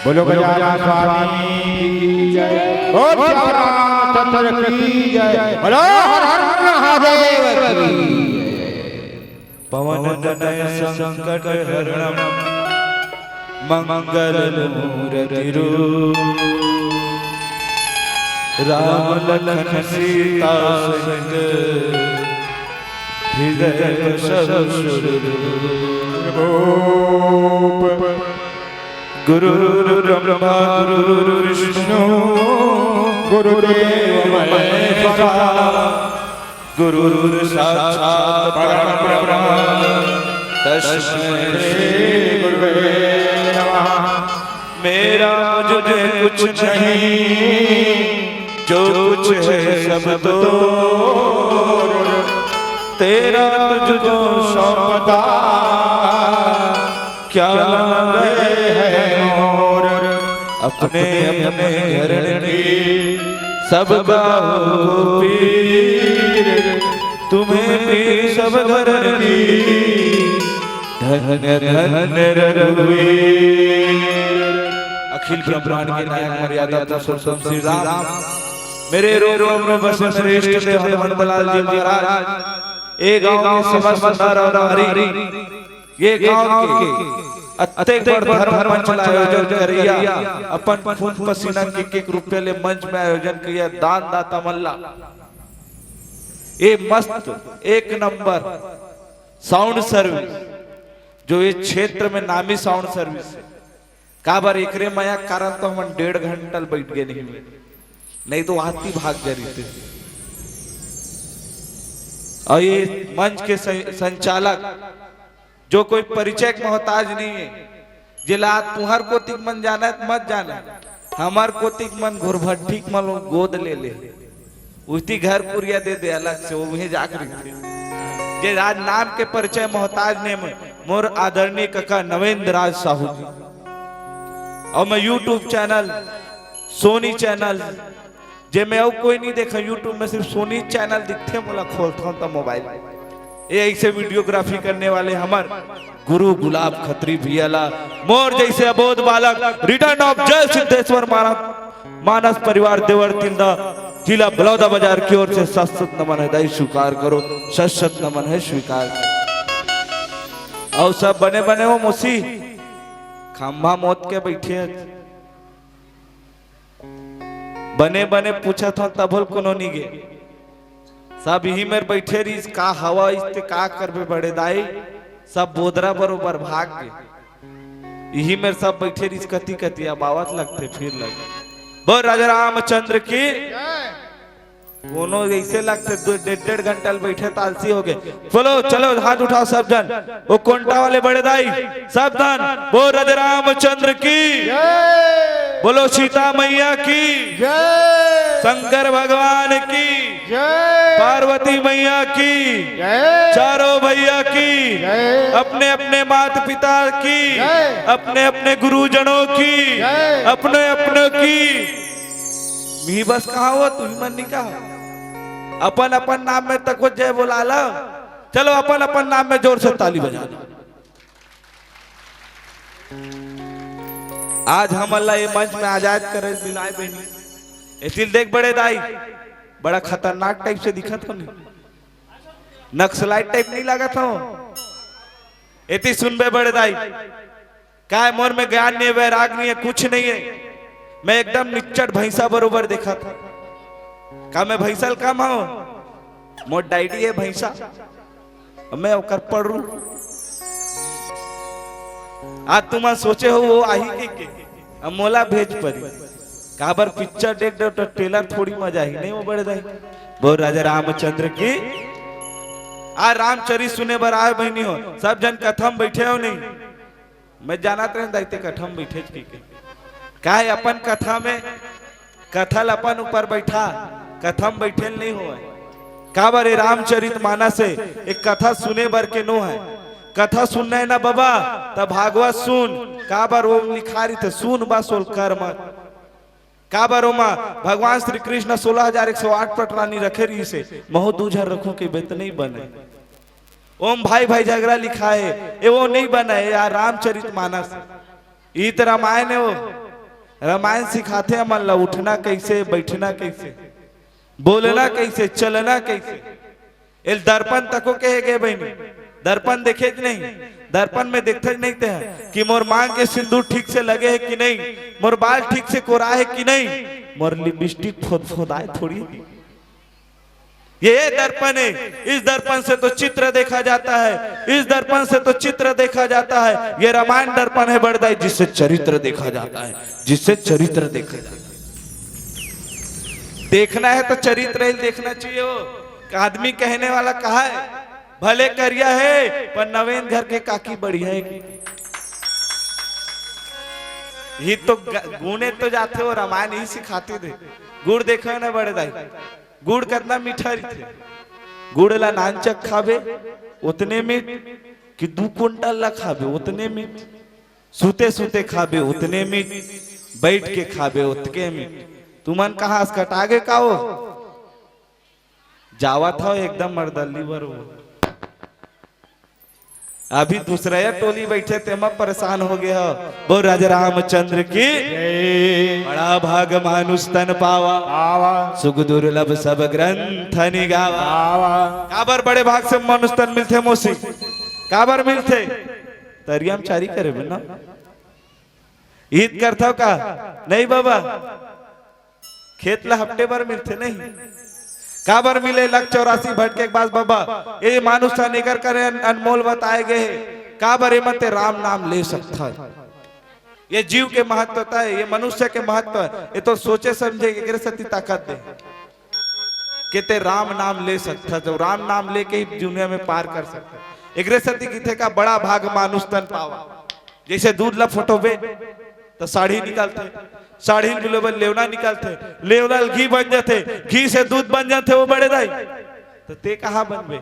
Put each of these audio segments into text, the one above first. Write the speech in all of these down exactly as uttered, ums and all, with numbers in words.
बोलो गजानन स्वामी की जय। बोल श्याम रामचंद्र की जय। बोलो हर हर महादेव की। पवन तनय संकट हरणम मंगल मूर्ति रूप। राम लखन सीता सहित हृदय बसहु सुरभूप। गुरुर्ब्रह्मा गुरुर्विष्णु गुरुदेव महेश्वरा। गुरुर्साक्षात् परं ब्रह्म तस्मै श्री गुरुवे नमः। मेरा मुझे कुछ नहीं, जो कुछ है सब तो तेरा तुझको सौंपता। क्या लागे है मोर अपने अपने घरन की, सब गाओ पीर तुम्हें पीर सब घरन की। धन्य धन्य रघुवीर। अखिल ब्रह्मांड के नायक मर्यादा पुरुषोत्तम श्री राम, मेरे रूप में बसे श्रेष्ठ देव हनुमंत लाल जी महाराज, ए गांव के समस्त नर और नारी, ये गांव के अतेक बड़ धर्म मंच ला आयोजन करइया, अपन खून पसीना के एक एक रुपया ले मंच में आयोजन करइया दान दाता मन ला, ये मस्त एक नंबर साउंड सर्विस, जो ये क्षेत्र में नामी साउंड सर्विस है, काबर एकरे मया कारण तो हमन डेढ़ घंटा ले बैठ गे नहीं, नहीं तो हाथी भाग जा रहिते। और ये मंच के सं-, संचालक जो कोई परिचय के मोहताज नहीं है, जेला आज तुहर कोतिक मन जाना है त मत जाना, हमर कोतिक मन घुरभट्ठी के मन गोद ले ले, उती घर कुरिया दे दे अलग से, वो उहें जाके रहिथे। जे आज नाम के परिचय मोहताज ने म-, मोर आदरणीय कका नवेंद्र राज साहू जी। और मैं YouTube चैनल, सोनी चैनल, जे मैं अउ कोई नहीं देखा, YouTube में सिर्फ सोनी चैनल दिखथे, मोला खोलथौं त मोबाइल। ये ऐसे वीडियोग्राफी करने वाले हमर गुरु गुलाब खत्री भैया ला, मोर जैसे अबोध बालक, return of जय सिद्धेश्वर मानस, मानस परिवार देवर तिल्दा, जिला बलौदा बाजार की ओर से सत सत नमन है दाई, स्वीकार करो, सत सत नमन है, स्वीकार करो। अउ सब बने बने हो मोसी, खंभा मोत के बैठे है। बने बने पूछत हौं तभो ले कोनो नी गे। सब इही मेर बैठे रहिस, का हवा इस ते का करबे बड़े दाई, सब बोदरा बरोबर भाग गे। इही मेर सब बैठे रहिस, कति कति अब आवत लगथे, फिर लग। बोल राजा रामचंद्र की। कोनो ऐसे लगथे दो, डेढ़ डेढ़ घंटा ले बैठे त आलसी हो गे। बोलो, चलो, हाथ उठाओ सब जन। वो कोंटा वाले बड़े दाई, सब जन, बोल राधे रामचंद्र की। जय। बोलो सीता मैया की। जय। शंकर भगवान की। जय। पार्वती मैया की। जय। चारों भैया की। जय। अपने अपने माता पिता की। जय। अपने अपने गुरुजनों की। जय। अपने अपनों की। मी बस कहा हो, तुम मन नहीं कहा। अपन अपन नाम में तको जय बोला ला। चलो, अपन अपन नाम में जोर से ताली बजा दो। आज हमन ला ये मंच में आजाद करे मिलाए बहिनी। एतिल देख बड़े दाई, बड़ा खतरनाक टाइप से दिखत हो नहीं, नक्सलाइट टाइप नहीं लागत हो। एती सुनबे बड़े दाई, काय मोर में ज्ञान नहीं है, वैराग नहीं है, कुछ नहीं है, मैं एकदम निच्चट भैंसा बरोबर देखत हौं। का मैं भैंसा ल कम हौं? मोर डैडी है भैंसा, मैं ओकर पड़रू। आज तुमन सोचे हो वो आही के, के? अब मोला भेज परी। काबर पिक्चर देख दो तो ट्रेलर थोड़ी मजा ही नहीं वो बड़े दाई। बोल राजा रामचंद्र की। आ रामचरित सुने बर आए बहिनी हो, सब जन कथा में बैठे हो नहीं? मैं जानत रहें दाई ते कथा में बैठे के, के। काहे अपन कथा में, कथा ल अपन ऊपर बैठा, कथा में बैठे ल नहीं होय। काबर ये रामचरित मानस है, एक कथा सुने बर के नो है। कथा सुनना है ना बाबा, त भागवत सुन, काबर वो लिखा रहिथे, सुन बस ओल कर मत। काबर ओमा भगवान श्री कृष्ण सोलह हजार एक सौ आठ पटरानी रखे रहिसे, महू दू झन रखूं के बेत नहीं बने। ओम भाई भाई झगड़ा लिखा है, ए वो नहीं बने यार, रामचरित मानस। ई त रामायण है वो। रामायण सिखाथे हमन ला उठना कइसे, बइठना कइसे, बोलना कइसे, चलना कइसे। एल दर्पण तको कहे गे बहिनी, दर्पण देखेच नहीं, दर्पण में देखथेच नहीं ते ह कि मोर मांग के सिंदूर ठीक से लगे हे कि नहीं, मोर बाल ठीक से कोरा हे कि नहीं, मोर लिपस्टिक फोदफोदाए थोड़ी हे। ये दर्पण है, इस दर्पण से तो चित्र देखा जाता है, इस दर्पण से तो चित्र देखा जाता है। ये रामायण दर्पण है बड़दाई, जिससे चरित्र देखा जाता है, जिससे चरित्र देखा जाता है। देखना है तो चरित्र ही देखना चाहिए। वो आदमी कहने वाला कहा है, भले करिया है पर नवेन घर के काकी बढ़िया है। ही तो ग-, गुने तो जाथे, वो रामायण ही सिखाथे दे। गुड़ देखो ना बड़दाई, गुड़ कतना मीठा रहिथे। गुड़ ला नानचक खाबे, ओतने मीठ, कि दू कुंटल ला खाबे, ओतने मीठ। सुते सुते खाबे, ओतने मीठ। बइठ के खाबे, ओतके मीठ। तुमन कहाँ से कटा गे का वो? जावत हव एकदम मरदल्ली बर वो। अभी दूसरा या टोली बइठे, तेमा परेशान हो गे हव। बोल राजा रामचंद्र की। जय। बड़ा भाग मानुष तन पावा। पावा। सुख दुर्लभ सब ग्रंथ निगावा। पावा। काबर बड़े भाग से मानुष तन मिलथे मौसी? काबर मिलथे? तरिया म चारी करे बिना। ईद करथव का? नहीं बाबा। खेत ला हपटे बर मिलथे नहीं। काबर मिले लख चौरासी भटके के बाद बाबा? ये मानुष तन एकर करे अन-, अनमोल बताए गे हे। काबर एमन ते राम नाम ले सकथव? ये जीव के महत्वता है, ये मनुष्य के महत्व है। ये तो सोचे समझे एकरे सेती ताकत दे के ते राम नाम ले सकथस, जो राम नाम लेके ही दुनिया में पार कर सकथस। एकरे सेती किथे का बड़ा भाग मानुष तन पावा। जैसे दूध ला फटोबे त साढ़ी निकलथे, साढ़ी मिलोबे लेवना निकलथे, लेवना ले घी बन जाथे, घी से दूध बन जाथे, वो बड़े दाई। त ते कहाँ बनबे?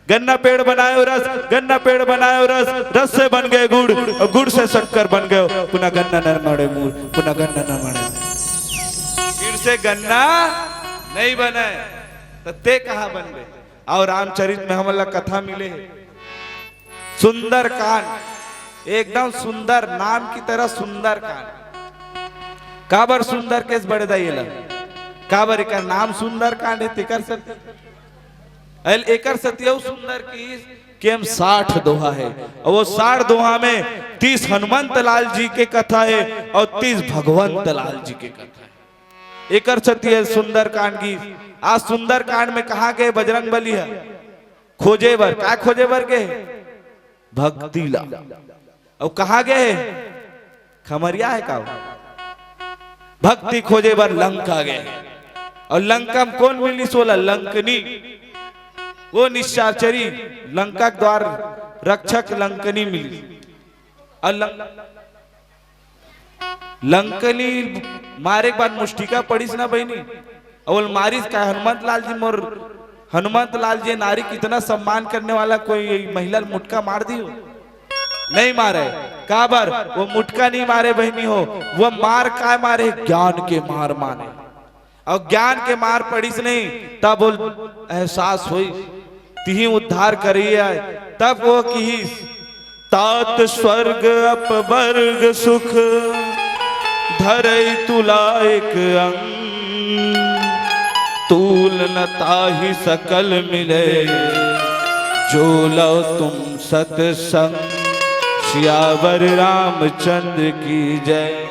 गन्ना पेड़ बनायो रस, गन्ना पेड़ बनायो रस, रस से बन गए गुड़, और गुड़ से शक्कर बन गए। पुना गन्ना नर माड़े मूर, पुना गन्ना नर माड़े। फिर से गन्ना नहीं बने, त ते कहाँ बनबे? और रामचरित में हमन ला कथा मिले हे, सुंदरकांड, एकदम सुंदर, नाम की तरह सुंदरकांड। काबर सुंदर केस बड़े दाई एला? काबर एकर नाम सुंदरकांड हे, तेकर सेती। अल एकर सेती अउ सुंदर किहिस के एम साठ दोहा हे, और वो साठ दोहा में तीस हनुमंत लाल जी के कथा हे और तीस भगवंत लाल जी के कथा हे। एकर सेती ये सुंदरकांड गीस। आज सुंदरकांड में कहाँ गे बजरंग बली हे? खोजे बर। का खोजे बर गे? भक्ति ला। अउ कहाँ गे हे? खमरिया हे का? भक्ति खोजे बर लंका गे। अउ लंका में कोन मिलिस ओला? लंकनी। वो निशाचरी, लंका के द्वार रक्षक लंकनी मिलिस। अउ लं-, लंकनी मारे के बाद मुष्टिका पड़िस ना बहिनी, अउ ओला मारिस का? हनुमंत लाल जी मोर, हनुमंत लाल जी नारी कितना सम्मान करने वाला, कोई महिला मुटका मार दियो? नहीं मारे। काबर? वो मुटका नहीं मारे बहिनी हो, वो मार काय मारे? ज्ञान के मार मारे। अउ ज्ञान के मार पड़िस नहीं, तब वो एहसास होइस, तिही उद्धार करिए आय। तब वो किहिस, तात स्वर्ग अपवर्ग सुख, धरई तुला एक अंग। तूल न ताहि सकल मिले, जो लव तुम सतसंग। सियावर रामचंद्र की जय।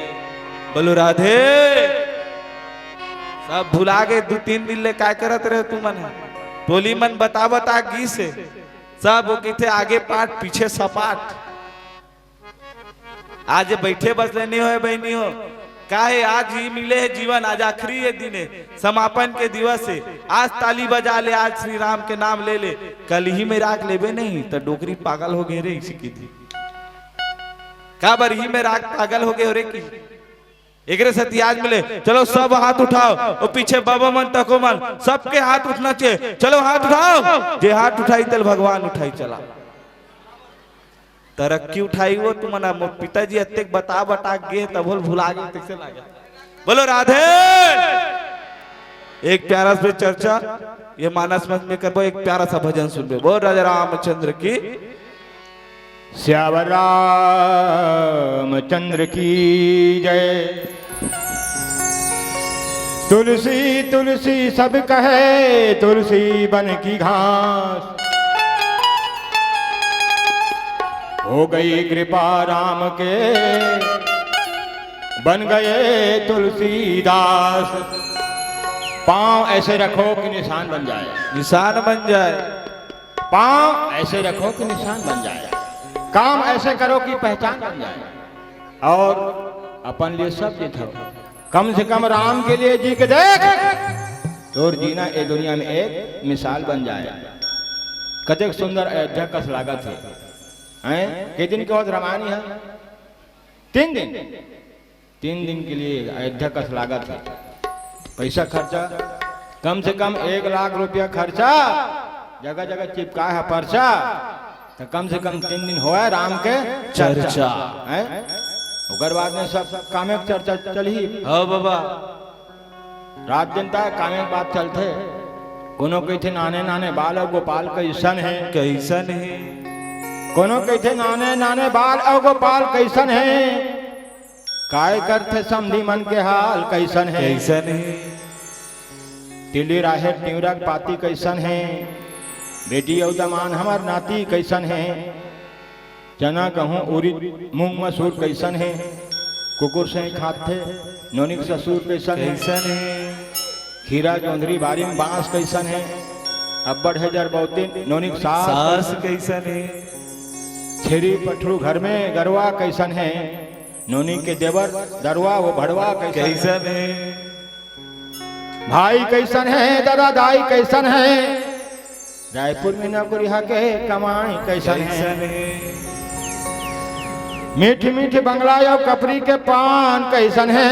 बोलो राधे। सब भुला गे, दू तीन दिन ले काय करत रहे तुमन ह? टोली मन बता बता गीस हे। सब वो किथे आगे पाठ पीछे सपाट। आज बइठे बस ले नहीं होय बहिनी हो, काहे आज ही मिले हे जीवन, आज आखिरी ये दिन हे, समापन के दिवस हे। आज ताली बजा ले, आज श्री राम के नाम ले ले, कल ही में राख लेबे नहीं त डोकरी पागल हो गे रे, इसी की थी। काबर ही में राख पागल हो गे हो रे की? एकरे सेती आज मिले, चलो सब हाथ उठाओ, वो पीछे बाबा मन तको मन, सबके हाथ उठना चाहिए। चलो हाथ उठाओ, जे हाथ उठाई तेल भगवान उठाई चला। तरक्की उठाई वो तुमन, मोर पिताजी अतेक बता बता गे तभो ल भुला गे, कैसे लागे? बोलो राधे। एक प्यारा से चर्चा ये मानस मंच में करबो, एक प्यारा सा भजन सुनबे। बोल राजा रामचंद्र की। सियावर रामचंद्र की जय। तुलसी तुलसी सब कहे, तुलसी बन की घास। हो गई कृपा राम के, बन गए तुलसीदास। पांव ऐसे रखो कि निशान बन जाए। निशान बन जाए। पांव ऐसे रखो कि निशान बन जाए। काम ऐसे करो कि पहचान बन जाए। और अपन लिए सब जीत हो। कम से कम राम के लिए जी के देख, तोर जीना ए दुनिया में एक मिसाल बन जाए। कतेक सुंदर अयोध्या कस लागत हे, हैं? के दिन के होत रामायण हे? तीन दिन। तीन दिन के लिए अयोध्या कस लागत हे। पैसा खर्चा, कम से कम एक लाख रुपया खर्चा, जगह जगह चिपकाए हे पर्चा। त कम से कम तीन दिन होवय राम के चर्चा। चर्चा। हैं? ओकर बाद में सब कामे के चर्चा चलही। हाँ बाबा। रात दिन तक कामे के बात चलथे। कोनो कहिथे नाने नाने बाल अउ गोपाल कइसन हे? कइसन हे? कोनो कहिथे नाने नाने बाल अउ गोपाल कइसन हे? काय करथे समधी मन के हाल कइसन हे? कइसन हे? तिली राहेर तिंवरा के पाती कइसन हे? बेटी अउ दमांद हमर नाती कइसन हे? चना, गहूं, उरिद, मूंग, मसूर कइसन हे? कुकुर से खाथे नोनी के ससुर कइसन हे? कइसन हे? खीरा, जोंधरी, बारी में बांस कइसन हे? अब्बड़ हे जरबौती नोनी के सास सास कइसन हे? छेरी पठरू घर में गरवा कइसन हे? नोनी के देवर दरवा वो भड़वा कइसन हे? कइसन हे? भाई कइसन हे? दादा दाई कइसन हे? रायपुर में नौकरिया के कमाई कइसन हे? कइसन हे? मीठ मीठ बंगला अउ कपरी के पान कइसन हे?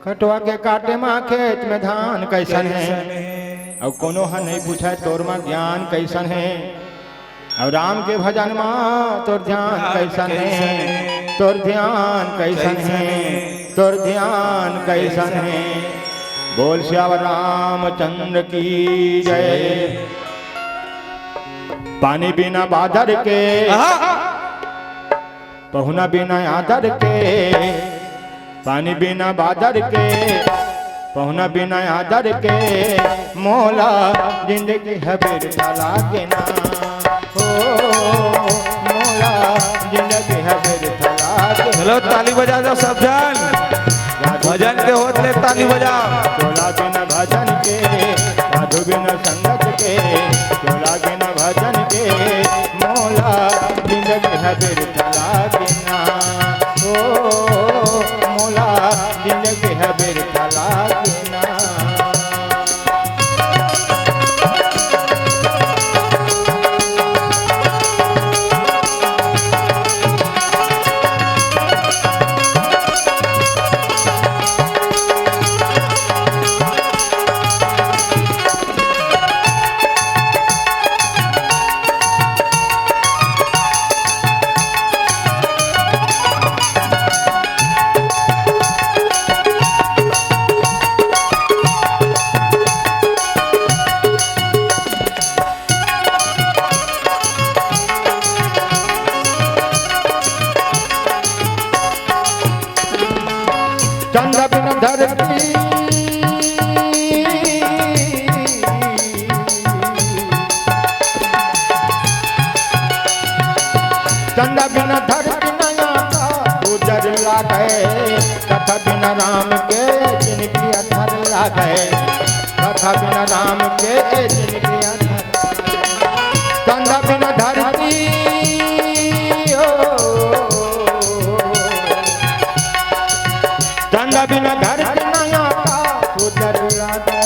खटवा के काटे मा खेत में धान कइसन हे? कइसन हे? अउ कोनो ह नइ पूछय तोर मा ज्ञान कइसन हे? अउ राम के भजन मा तोर ध्यान कइसन हे? कइसन हे? तोर ध्यान कइसन हे? कइसन हे? तोर ध्यान कइसन हे? बोल सियावर रामचंद्र की जय। पानी बिना बादर के, आहा! पहुना बिना आदर के, पानी बिना बादर के, पहुना बिना आदर के, मोला जिंदगी ह बिरथा लागे ना। ओ, मोला जिंदगी ह बिरथा लागे ना। चलो, ताली बजा दो सब जन। भजन के होत ले ताली बजाओ। तोला बिन भजन के, साधु बिन संगत के, तोला बिन भजन के, मोला जिंदगी ह बिरथा लागे ना। ओ, मोला जिंदगी ह बिरथा लागे ना। चंदा बिन धरती, चंदा बिन धरती नया का उजर लागे, कथा बिन राम के जिनगी अधर लागे, कथा बिन राम के जिनगी अधर। चंदा बिन धरती, ओ, चंदा बिन धरती नया का उजर लागे,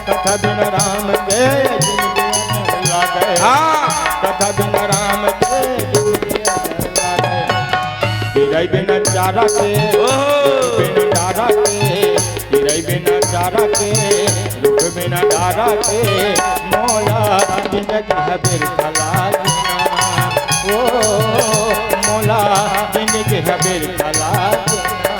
कथा बिन राम के जिनगी लागे। हाँ। कथा बिन राम के जिनगी लागे। चिरई बिन चारा के, ओहो। बिन चारा के, चिरई बिन चारा के, रुख बिन डारा के, मोला जिंदगी ह बिरथा लागे ना। ओ, मोला जिंदगी ह बिरथा लागे ना।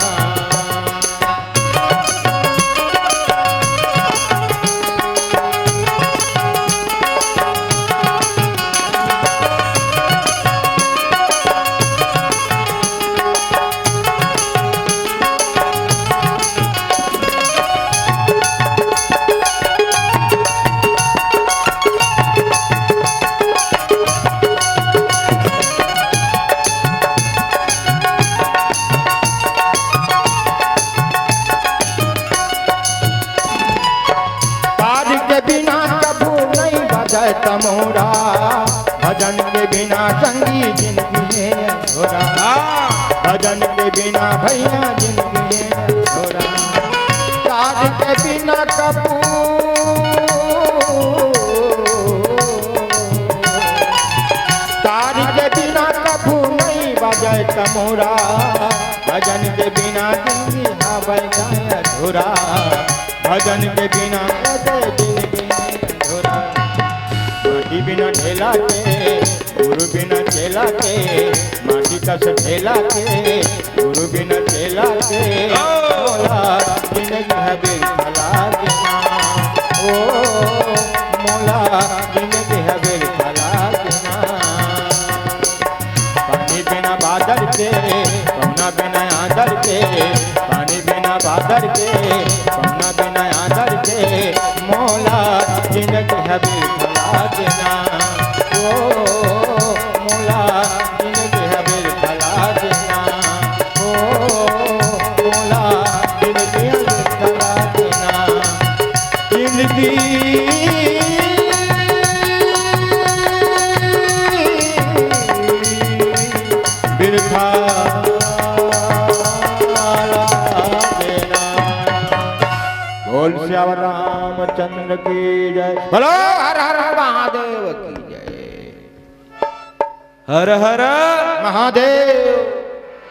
भजन के बिना संगी जिंदगी हे अधूरा। हाँ। भजन के बिना भैया जिंदगी हे अधूरा। तार के बिना कभू, तार के बिना कभू नहीं बजे तमोरा। भजन के बिना जिंदगी हवय अधूरा। भजन के बिना ऐसे जिंदगी अधूरा। माटी बिना ढेला के, गुरु बिना चेला के, माटी कस ढेला के, गुरु बिना चेला के, मोला जिंदगी हबे भला के ना। ओ, मोला जिंदगी हबे भला के ना। पानी बिना बादर के, पौना बिना आदर के, पानी बिना बादर के, पौना बिना आदर के, मोला जिंदगी हबे भला के ना। ओ, मोला जिंदगी हबे भला के ना। ओ, मोला जिंदगी हबे भला के ना। जिंदगी बिरथा। बोल सियावर रामचंद्र की जय। बोलो हर हर महादेव की जय। हर हर महादेव।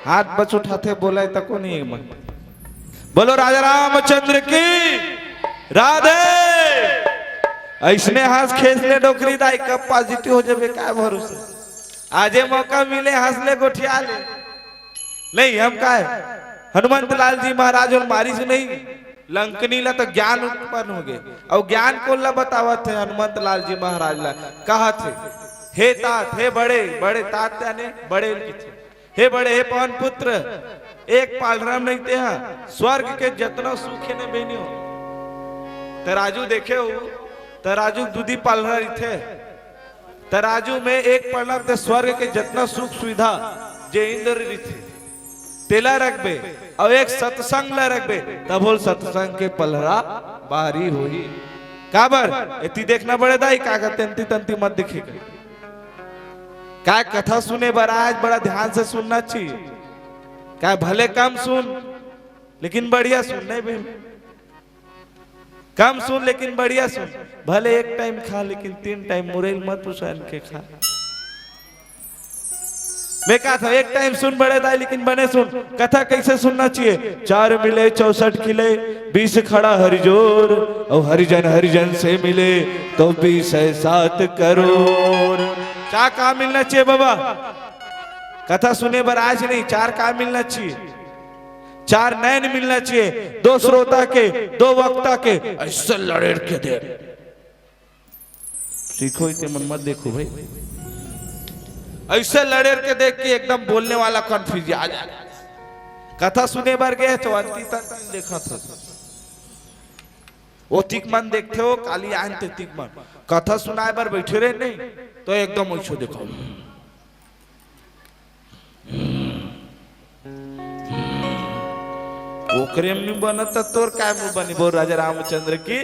हाथ बस उठाथे, बोले तको नहीं एक बार। बोलो राजा रामचंद्र की राधे। ऐसने हंस खेस ले डोकरी दाई, कब positive हो जाबे, का भरोसा। आजे मौका मिले, हंस ले, गोठिया ले। नहीं, हम का हे, हनुमंत लाल जी महाराज अउ मारिस नहीं, लंकनी ला तो ज्ञान उत्पन्न होगे। अउ ज्ञान कोन ला बतावत हे? हनुमंत लाल जी महाराज ला। कहत हे, हे तात, हे बड़े, बड़े तात याने बड़े ल किथे। हे बड़े, हे पवन पुत्र, एक पालरा म नहीं ते हा, स्वर्ग के जतना सुख हे न बहिनी हो। तराजू देखे हो, तराजू दूधी पालरा रहिथे। तराजू में एक पालरा ते स्वर्ग के जतना सुख सुविधा जे इंद्र रहिथे, तेला रखबे, अउ एक सत्संग ला रखबे, तब होल सत्संग के पलहरा भारी होही। काबर? एती देखना बड़े दाई, का कहते, एंती तंती मत दिखे। का कथा सुने बर आज बड़ा ध्यान से सुनना चाहिए। का भले कम सुन, लेकिन बढ़िया सुन, नहीं बे। कम सुन, लेकिन बढ़िया सुन। भले एक टाइम खा, लेकिन तीन टाइम मुरई ल मत पुसान के खा। मैं कहा था, एक टाइम सुन बड़े दाई, लेकिन बने सुन। कथा कैसे सुनना चाहिए? चार मिले चौसठ खिले, बीस खड़ा हरिजोर, और हरिजन हरिजन से मिले तो बीस है सात करोड़। चार का मिलना चाहिए बाबा? कथा सुने बर आज नहीं, चार का मिलना चाहिए? चार नैन मिलना चाहिए, दो श्रोता के, दो वक्ता के। ऐसे लड़ेड़ के देख, सीखो इते मन मत देखो भाई। ऐसे लड़ेड़ के देख के एकदम बोलने वाला confuse आ जाए। कथा सुने बर गए तो अंती तक देखा था। वो तिक मन देखते हो, काली आन ते तिक मन। कथा सुनाए बर बैठे रहे नहीं, तो एकदम ऐसे देखो। ओकरे मुंह बनत त तोर काय मुंह बनी? बोल राजा रामचंद्र की।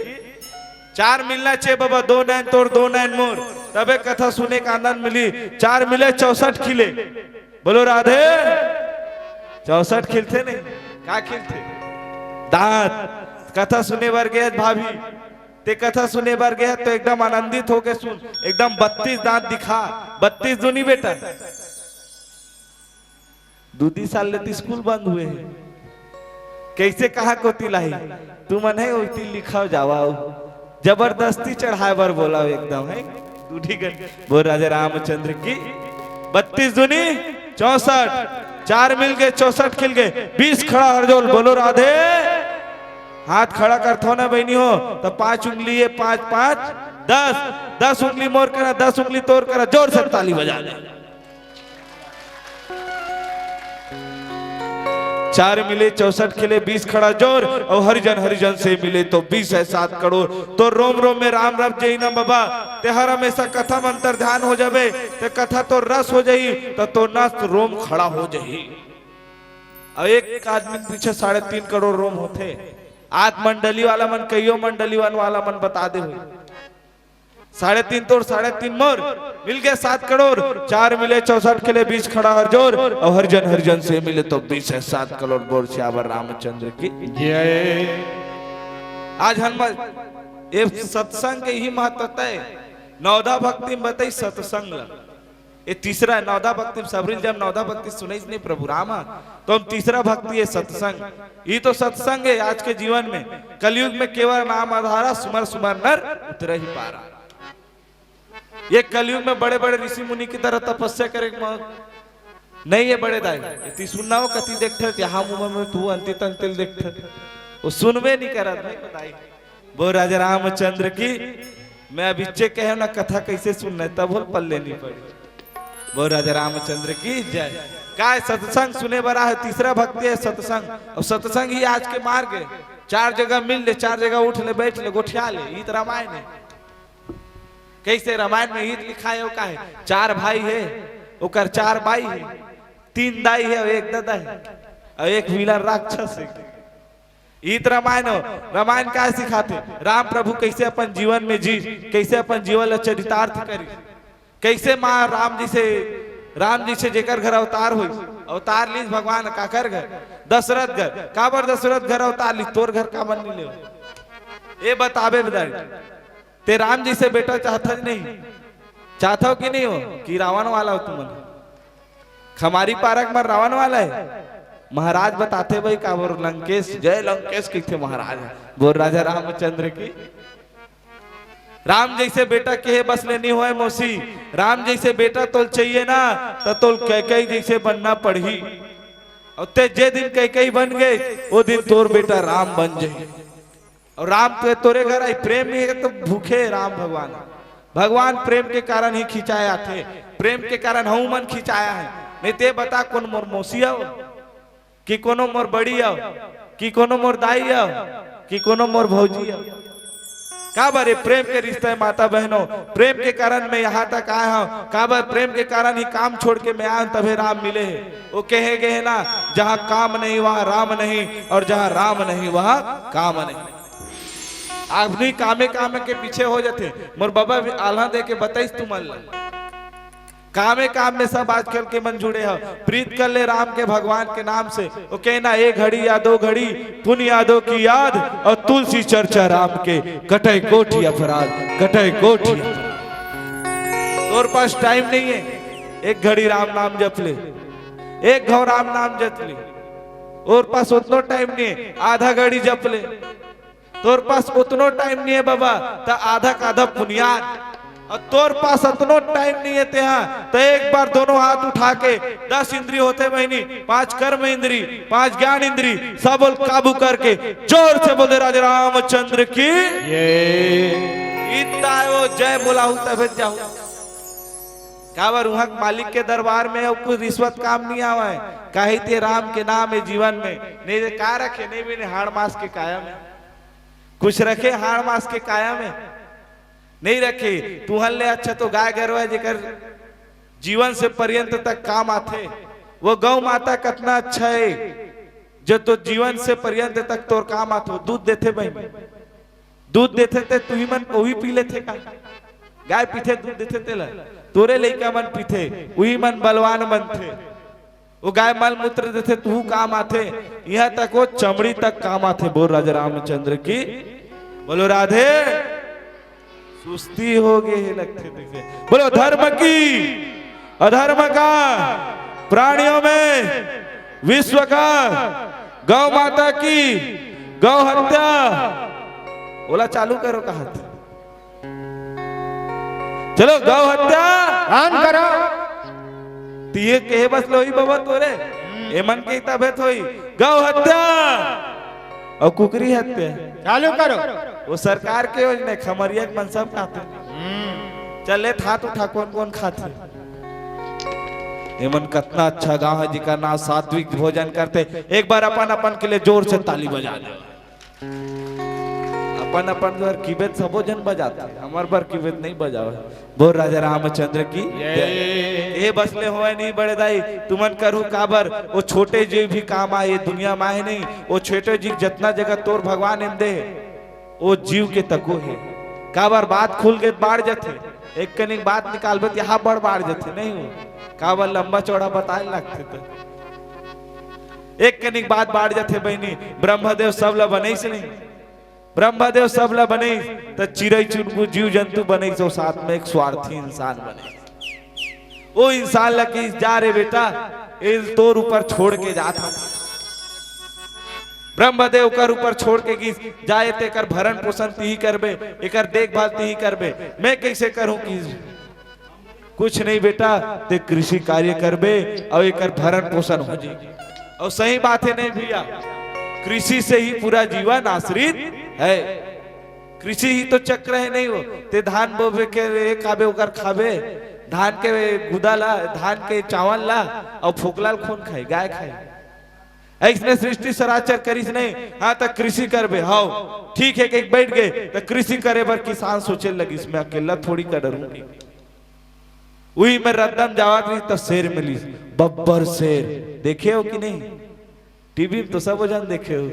चार मिलना चाहिए बाबा, दो नैन तोर, दो नैन मोर, तबे कथा सुने का आनंद मिली। चार मिले चौसठ खिले। बोलो राधे। चौसठ खिलथे नहीं, का खिलथे? दांत। कथा सुने बर गए भाभी, ते कथा सुने बर गया तो एकदम आनंदित होके सुन, एकदम बत्तीस दांत दिखा, बत्तीस दूनी बेटा। दू दी साल ले तो स्कूल बंद हुए हे, कैसे कहा कोती लाही? तुमन है ओती लिखाव जावाव, जबरदस्ती चढ़ाए बर बोलाव एकदम है। दूठी गन बोल राजा रामचंद्र की। बत्तीस दूनी चौसठ, चार मिल गए, चौसठ खिल गए, बीस खड़ा हरजोल, बोलो राधे। हाथ खड़ा करथो ना बहनी हो, तो पांच उंगली ये, पांच, पांच, दस, दस उंगली मोर करा, दस उंगली तोर करा, जोर से ताली बजा दे। चार मिले चौसठ खिले, बीस खड़ा जोर, और हरिजन हरिजन से मिले तो बीस है सात करोड़। तो रोम रोम में राम रस जही ना बाबा, ते हर हमेशा कथा मंत्र ध्यान हो जाबे, ते कथा तो रस हो जाही, तो तो नस रोम खड़ा हो जाही। और एक आदमी के पीछे साढ़े तीन करोड़ रोम होथे। आत मंडली वाला मन, कईयो मंडली वन वाला मन बता दे हुए। साढ़े तीन तोर, साढ़े तीन मोर, मिल गए सात करोड़। चार मिले चौसठ के लिए बीच खड़ा हर जोर, और हर जन हर जन से मिले तो बीस है सात करोड़। बोल सियावर रामचंद्र की। जय। आज हनुमान, ये सत्संग के ही महत्वता है। नवधा भक्ति में बताई सत्संग ला। ये तीसरा है, नवधा भक्ति में सबरी जब नवधा भक्ति सुने इसने प्रभु राम, तो हम तीसरा भक्ति है सत्संग। ये तो सत्संग है आज के जीवन में। कलयुग में केवल नाम आधारा, सुमर सुमर नर उतरे ही पारा। ये कलयुग में बड़े बड़े ऋषि मुनि की तरह तपस्या करे के मौत नहीं है बड़े दाई। ये ती सुनना हो कति देखते, यहाँ उम्र में तू अंति तंतिल देखते, वो सुनबे नहीं करत नहीं बताई। बोल राजा रामचंद्र की। मैं अब इच्चे कहे ना कथा कैसे सुनना है, तब होल पल्ले नहीं पड़ी। बोल राजा रामचंद्र की जय। काय सत्संग सुने बरा है, तीसरा भक्ति है सत्संग। और सत्संग ही आज के मार्ग है। चार जगह मिल ले, चार जगह उठ ले, बैठ ले, गोठिया ले, ई तो रामायण है। कैसे रामायण में ईत लिखा है, का है? चार भाई है, ओकर चार बाई है, तीन दाई है और एक दादा है, और एक विलन राक्षस है। ईत रामायण हो। रामायण का सिखाते? राम प्रभु कैसे अपन जीवन में जी, कैसे अपन जीवन ला चरितार्थ करी, कैसे माँ राम जी से, राम जी से जेकर घर अवतार हुई, अवतार लीस भगवान काकर घर? दशरथ घर। काबर दशरथ घर अवतार लीस? तोर घर काबर नहीं ले? ये बतावे बदारी। ते राम जी से बेटा चाहत है नहीं? चाहत हो कि नहीं हो? कि रावण वाला हो तुमन? खमारी पारक में रावण वाला है। महाराज बताते भाई काबर लंकेश, जय लंकेश कहते महाराज। बोल राजा रामचंद्र की। राम जैसे बेटा केहे बस ले नहीं होए मौसी। राम जैसे बेटा तोल चाहिए ना, तो तोल कैकई जैसे बनना पड़ही। और ते जे दिन कैकई बन गए, वो दिन तोर बेटा राम बन जाए। और राम तो तोरे घर आई, प्रेम में तो भूखे राम भगवान। भगवान प्रेम के कारण ही खिंचाए आथे, प्रेम के कारण हम मन खिंचाया है। नहीं ते बता कौन मोर मौसी आओ, कि कोनो मोर बड़ी आओ, कि कोनो मोर दाई आओ, कि कोनो मोर भौजी आओ। काबर ये प्रेम के रिश्ता है माता बहनों, प्रेम के कारण मैं यहाँ तक आया हूँ। काबर प्रेम के कारण ही काम छोड़ के मैं आया हूँ, तभे राम मिले हैं। वो कहे गए हैं ना, जहाँ काम नहीं वहाँ राम नहीं, और जहाँ राम नहीं वहाँ काम नहीं। आदमी कामे कामे के पीछे हो जाते। मोर बाबा भी आल्हा दे के बताइस तुमन ला। कामे काम में सब आजकल के मन जुड़े हो। प्रीत कर ले राम के भगवान के नाम से। वो कहना एक घड़ी या दो घड़ी पुन यादों की याद और तुलसी चर्चा राम के, कटे कोटि अपराध, कटे कोटि अपराध। तोर पास टाइम नहीं है एक घड़ी राम नाम जप ले, एक घाव राम नाम जप ले। तोर पास उतनो टाइम नहीं है, आधा घड़ी जप ले। तोर पास उतनो टाइम नहीं है बाबा, त आधा का आधा पुनियाद। और तोर पास उतनो टाइम नहीं है तेहा, त एक बार दोनों हाथ उठा के, दस इंद्री होते बहिनी, पांच कर्म इंद्री, पांच ज्ञान इंद्री, सब बोल काबू करके जोर से बोल दे राजा रामचंद्र की। ये इतना है वो जय बोलाहू तबे जाहू। काबर उहाँ के मालिक के दरबार में अउ कुछ रिश्वत काम नहीं आवे। काहे ते राम के नाम है जीवन में, नहीं ते का रखे, नहीं मैंने हाड़ मास के काया में कुछ रखे, हाड़ मास के काया में नहीं रखे। तुहन ले अच्छा तो गाय गरवा है जेकर जीवन से पर्यंत तक काम आथे। वो गौ माता कितना अच्छा है जो तो जीवन से पर्यंत तक तोर काम आथे, दूध देथे बहिनी। दूध देथे ते तुही मन ओही पी लेथे का? गाय पीथे दूध देथे तेला, तोरे लइका मन पीथे, उही मन बलवान बनथे। वो गाय मल मूत्र देथे तुहू काम आथे, यहाँ तक वो चमड़ी तक काम आथे। बोल राजा रामचंद्र की, बोलो राधे। सुस्ती हो गए हे लगथे तैसे। बोलो धर्म की, अधर्म का, प्राणियों में, विश्व का, गौ माता की, गौ हत्या। बोला चालू करो कहा था। चलो गौ हत्या। बंद करो। तिये कहे बस लोही बाबा तोरे, एमन के तबे थोई। गौ हत्या और कुकरी हत्या। चालू करो। वो सरकार के योजना है, खमरिया के मन सब खाते। हम्म। चल ले हाथ उठा, कौन कौन खाते? एमन कितना अच्छा गांव है जिकर नाम सात्विक भोजन करते। एक बार अपन अपन के लिए जोर से ताली बजा दे। अपन अपन बर किबेत सबो जन बजाते, हमर बर किबेत नहीं बजावे। बोल राजा रामचंद्र की जय। ये बसले होए नहीं बड़े दाई, तुमन करू काबर, वो छोटे जीव भी काम आए, ये दुनिया में आए नहीं। वो छोटे जीव जितना जगह तोर भगवान एम दे, वो जीव के तको है। काबर बात खुल के बाढ़ जथे, एक कनिक बात निकालबे त यहाँ बड़ बाढ़ जथे, नहीं हो? काबर लंबा चौड़ा बताए लगथे त एक कनिक बात बाढ़ जथे बहिनी। ब्रह्मदेव सब ला बनइस नहीं, ब्रह्मदेव सब ला बनइस, त चिरई चुनगु जीव जंतु बनइस, अउ साथ में एक स्वार्थी इंसान बनइस। ओ इंसान ला किस, "जा रे बेटा, ए तोर ऊपर छोड़ के जात हूँ।" ब्रह्मदेव ओकर ऊपर छोड़ के गिस, "जा, ए तेकर भरण पोषण तिही करबे, एकर देखभाल तिही करबे, मैं कैसे करूँ?" किस, "कुछ नहीं बेटा, ते कृषि कार्य करबे अउ एकर भरण पोषण हो जाई।" अउ सही बात है नहीं भैया, कृषि से ही पूरा जीवन आश्रित है। कृषि ही तो चक्र है नहीं हो। ते धान बोबे के, ए खाबे ओकर खाबे, धान के गुदा ला, धान के चावल ला, अउ फोकला ल कोन खाई? गाय खाई। अइसने सृष्टि सराचर करिस नहीं। हाँ, त कृषि करबे, हाव, ठीक है, के बैठ गए, त कृषि करे बर किसान सोचे लगिस, "मैं अकेला थोड़ी कर डरूंगी।" उही में रद्दम जावत रहिस, त शेर मिलिस, बब्बर शेर। देखे हो कि नहीं? टीवी में तो सब झन देखे हो।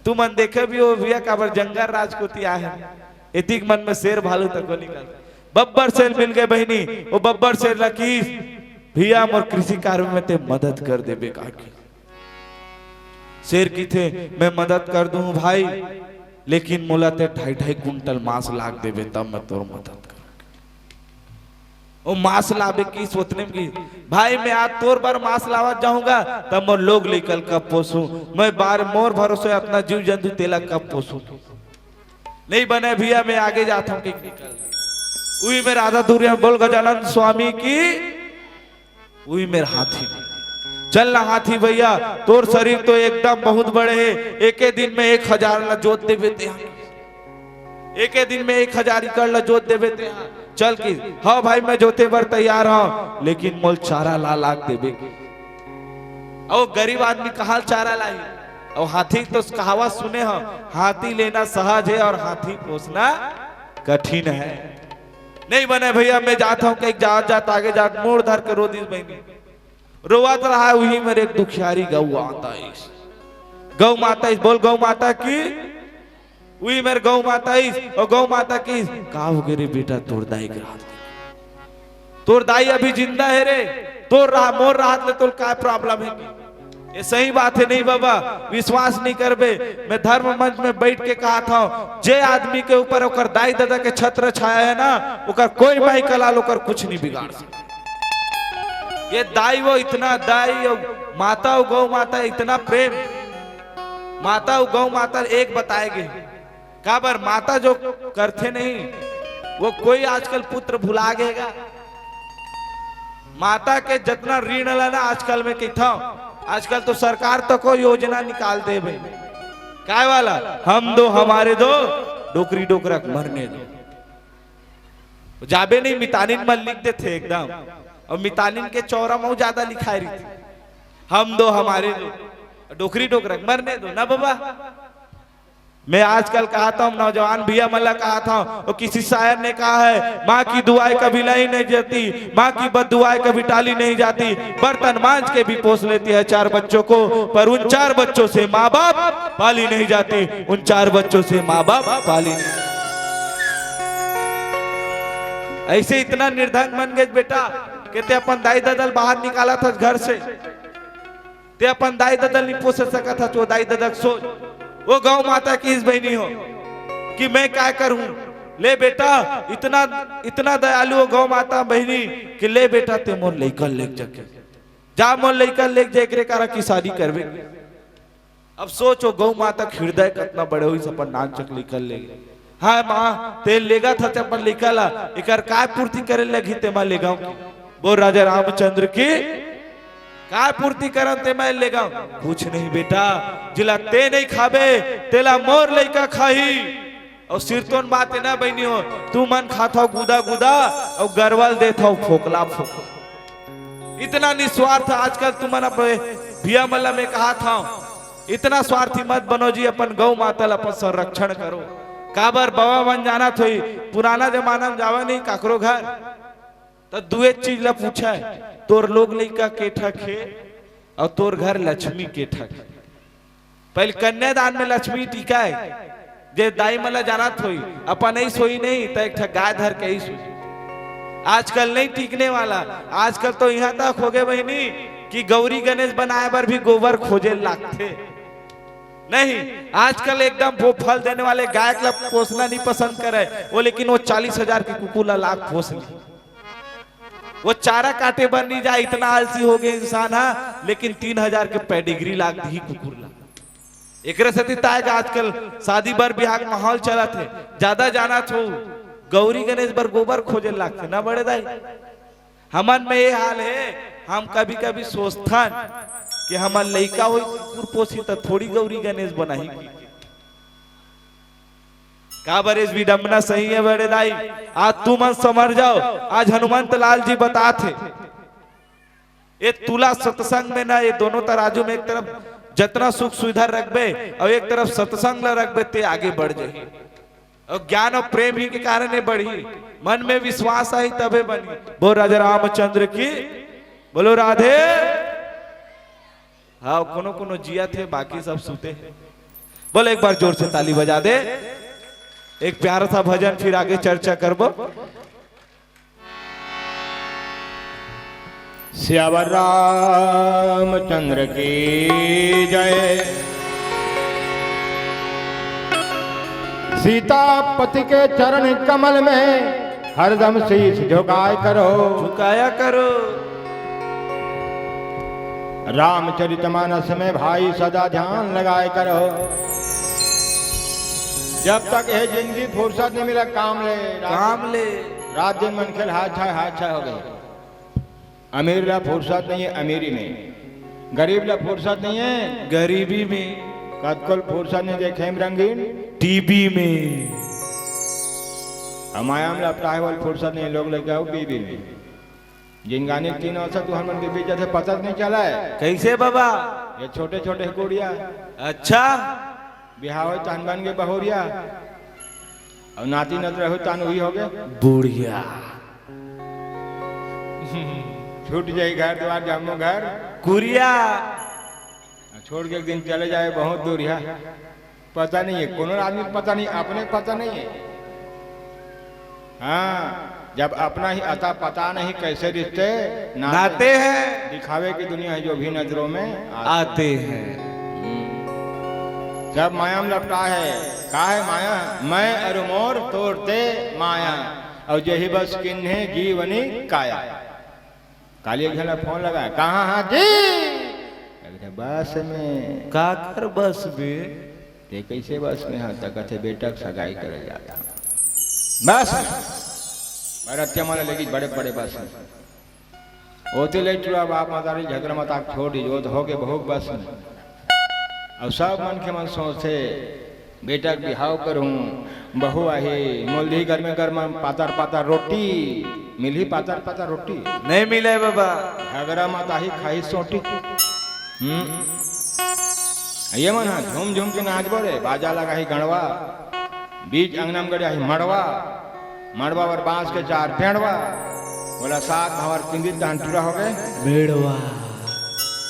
तुमन देखे भी हो भैया, काबर जंगल राज कोती आए हैं। एतिक मन में शेर भालू तक को निकल। बब्बर शेर मिल गए बहिनी, ओ बब्बर शेर ला किस, "भैया, मोर कृषि कार्य में ते मदद कर देबे का?" कि शेर किथे, "मैं मदद कर दूं भाई, लेकिन मोला ते ढाई ढाई कुंटल मांस लाग देबे, तब मैं तोर मदद कर।" ओ मांस लाबे किस, ओतने में किस, "भाई, मैं आज तोर बर मांस लावत जाहूंगा, तब मोर लोग लइका ल कब पोसूं? मैं बार मोर भरोसे अतना जीव जंतु, तेला कब पोसूं?" नहीं बने भैया, मैं आगे जात हूं, कि निकल। उही में राधा दुरिया बोल गजानंद स्वामी की, उही में हाथी। चल ना हाथी भैया, तोर शरीर तो एकदम बहुत बड़े है, एके दिन में एक हजार ला जोत देबे ते। एके दिन में एक हजार एकड़ ला जोत देबे ते। चल कि, "हाँ भाई, मैं जोते बर तैयार हूँ, लेकिन मोल चारा ला लाग देबे।" अउ गरीब आदमी कहाँ चारा लाही? अउ हाथी तो कहावत सुने हो, "हाथी लेना सहज है और हाथी पोसना कठिन है।" नहीं बने भैया, मैं जात हूँ, कहीं जात जात आगे जात मोड़ धर के रो दिस बहिनी। रोवत रहा, उही मेर एक दुखियारी गौ माता आइस। गौ माता आइस, बोल गौ माता की। उही मेर गौ माता आइस, अउ गौ माता किस, "का हो गे रे बेटा, तोर दाई के राहत ले? तोर दाई अभी जिंदा है रे, तोर रहा, मोर राहत ले तोर का problem है?" ये सही बात है नहीं बाबा, विश्वास नहीं करबे। मैं धर्म मंच में बैठ के कहा था, जे आदमी के ऊपर ओकर दाई ददा के छत्र छाया है ना, ओकर कोई माई कलाल ओकर कुछ नहीं बिगाड़ सकता। ये दाई वो इतना दाई, वो माता, वो गौ माता इतना प्रेम, माता, वो गौ माता एक बताए गे। काबर माता जो करथे नहीं, वो कोई आजकल पुत्र भुला गेगा। माता के जतना ऋण ला ना आजकल में कहिथव, आजकल तो सरकार तको योजना निकाल दे भाई। काय वाला? "हम दो हमारे दो, डोकरी डोकरा के मरने दो।" जाबे नहीं, मितानिन मन लिख देथे एकदम, अउ मितानिन के चौरा में ज्यादा लिखाए रहिथे, "हम दो हमारे दो, डोकरी डोकरा के मरने दो ना बाबा।" मैं आजकल कहा था, हम नौजवान भैया मन ला कहा था, वो किसी शायर ने कहा है, "माँ की दुआएं कभी लाई नहीं जाती, माँ की बददुआएं कभी टाली नहीं जाती, बर्तन मांज के भी पोस लेती है चार बच्चों को, पर उन चार बच्चों से माँ बाप पाली नहीं जाती, उन चार बच्चों से माँ बाप पाली नहीं।" ऐसे इतना निर्धन बन गए बेटा, कि ते अपन दाई ददा ल बाहर निकालत हस घर से, ते अपन दाई ददा ल नहीं पोस सकत हस, वो दाई ददा के सोच। वो गौ माता किस बहिनी हो कि मैं काय करूं, "ले बेटा," इतना, इतना दयालु वो गौ माता बहिनी कि, "ले बेटा, ते मोर लइका ल लेके जाके, जा मोर लइका ल लेके जा, एकरे करा किसानी करबे।" अब सोच, वो गौ माता के हृदय कतना बड़े होइस, अपन नानचक लइका ल लेगे। "हाँ माँ, ते लेगत हस अपन लइका ला, एकर काय पूर्ति करे लगही ते मैं लेगव?" बोल राजा रामचंद्र की, "काय पूर्ति करन ते मैं लेगव?" "कुछ नहीं बेटा, जिला ते नहीं खाबे, तेला मोर लइका खाही।" अउ सिरतोन बात है ना बहिनी हो, तुमन खाथव गुदा गुदा, अउ गरवा ल देथव फोकला फोकला। इतना निस्वार्थ आजकल तुमन अब भैया मन ला मैं कहा था, इतना स्वार्थी मत बनो जी, अपन गौ माता ला अपन संरक्षण करो। काबर बाबा मन जानत होही, पुराना जमाना में जावा नहीं काकरो घर, त दुए चीज ला पूछे, "तोर लोग लइका के ठक हे, अउ तोर घर लक्ष्मी के ठक हे?" पहले कन्यादान में लक्ष्मी टिकाए, जे दाई मन ला जानत होई, अपन ही सोई नहीं, त एक ठा गाय धर के ही सोई। आजकल नहीं टिकने वाला, आजकल तो इहां तक हो गए बहिनी कि गौरी गणेश बनाए बर भी गोबर खोजे लागथे। नहीं, आजकल एकदम वो फल देने वाले गाय ला पोसना नहीं पसंद करे वो, लेकिन वो चालीस हजार के कुकुर ला लाख पोस ली। वो चारा काटे बर नहीं जाए, इतना आलसी हो गए इंसान हा, लेकिन तीन हजार के पेडिग्री लाग दी कुकुर ला। एकरे सेती ताय का आजकल शादी बर बिहाव के माहौल चलत हे, ज्यादा जानत हो, गौरी गणेश बर गोबर खोजे लागथे ना बड़े दाई। हमन में ये हाल हे, हम कभी-कभी सोचथन कि हमन लइका होई कुकुर पोसी त थोड़ी गौरी गणेश बनाही। काबर इस विडंबना सही है बड़े दाई, आज तुमन समझ जाओ, आज हनुमंत लाल जी बतात हे, ये तुला सत्संग में ना, ये दोनों तराजू में एक तरफ जतना सुख सुविधा रखबे और एक तरफ सत्संग ला रखबे, ते आगे बढ़ जाही। और ज्ञान और प्रेम ही के कारण ये बढ़ी, मन में विश्वास आई तबे बनी। बोल राजा रामचंद्र की, बोलो राधे। हाँ, कोनो कोनो जिया थे, बाकी सब सुते हैं। बोल एक बार जोर से ताली बजा दे, एक प्यारा सा भजन, फिर आगे चर्चा करबो। सियावर रामचंद्र की जय। सीतापति के चरण कमल में हरदम शीश झुकाए करो। झुकाया करो। रामचरितमानस में भाई सदा ध्यान लगाए करो। जब तक ये जिंदगी फुर्सत नहीं मिला, काम ले। काम ले। रात दिन मन खेल हाय छाय, हाय छाय हो गए। अमीर ला फुर्सत नहीं है अमीरी में, गरीब ला फुर्सत नहीं है गरीबी में। कतको ल फुर्सत नहीं देखे में रंगीन। टीवी में। हमायाम लपटाए वाल फुर्सत नहीं, लोग लग जाओ बीबी में। जिनगानी तीन अवसर तुहर मन के बीच जैसे पता नहीं चला है। कैसे बाबा? ये छोटे छोटे गुड़िया। अच्छा। बिहाव होय तान बन के बहुरिया, और नाती नत रहो तान उही हो गए। बुढ़िया। छूट जाई घर द्वार जम्मो घर। कुरिया। छोड़ के एक दिन चले जाए बहुत दूर है। पता नहीं है, कोनो आदमी को पता नहीं, अपने को पता नहीं है। हाँ, जब अपना ही अता पता नहीं, कैसे रिश्ते नाते नाते हैं। दिखावे की दुनिया है जो भी नजरों में आते आते हैं। हम्म। सब माया में लपटा है। का है माया? मैं अरु मोर तोरते माया, और यही बस किन्हे जीवनी काया। काली एक झन ला फोन लगाए, "कहाँ हा जी?" कथे, "बस में।" "काकर बस में?" "ते कैसे बस में हा?" त कथे, "बेटा के सगाई करे जात हा बस में।" बरतिया मन लेगी बड़े बड़े बस में। ओती ले चुरा बाप मतारी झगड़ा मताक छोड़ दी, वो तो हो के बहुत बस में। और सब मन के मन सोचथे, बेटा के बिहाव करहूँ, बहू आही, मोलही घर में गरम पातर पातर रोटी, मिलही पातर पातर रोटी? नहीं मिले बाबा। घगरा मत आही खाही सोटी। हम्म। ये मन हा झूम झूम के नाचबो रे, बाजा लगाही गणवा, बीच अंगना में गड़े आही मड़वा, मड़वा बर बांस के चार पेड़वा, बोला सात भावर किंदित तहन टूरा हो गए। मेड़वा।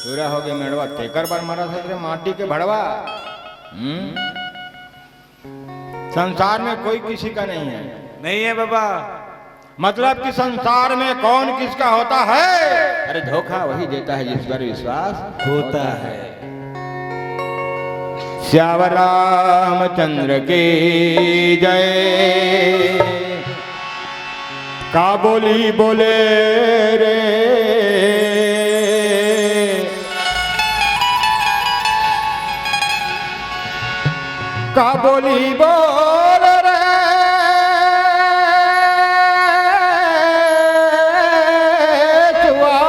टूरा हो गए मेड़वा, तेकर बर मरा ससुरे माटी के भड़वा। हम्म। संसार में कोई किसी का नहीं है। नहीं है बाबा। मतलब कि संसार में कौन किसका होता है? अरे धोखा वही देता है जिस पर विश्वास होता है। सियावर रामचंद्र की जय। का बोली बोले रे, का बोली बोल रे सुआ।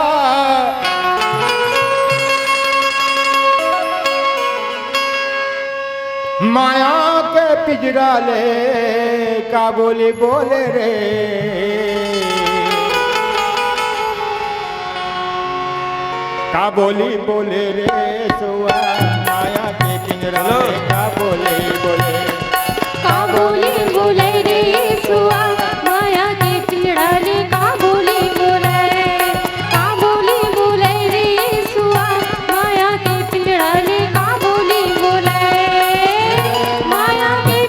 माया के पिंजरा ले का बोली बोले रे, का बोली बोले रे सुआ। माया के पिंजरा ले का बोली बोले, का बोली बोले रे सुआ। माया के पिंजरा ले का बोली बोले, का बोली बोले रे सुआ। माया के पिंजरा ले का बोली बोले, माया के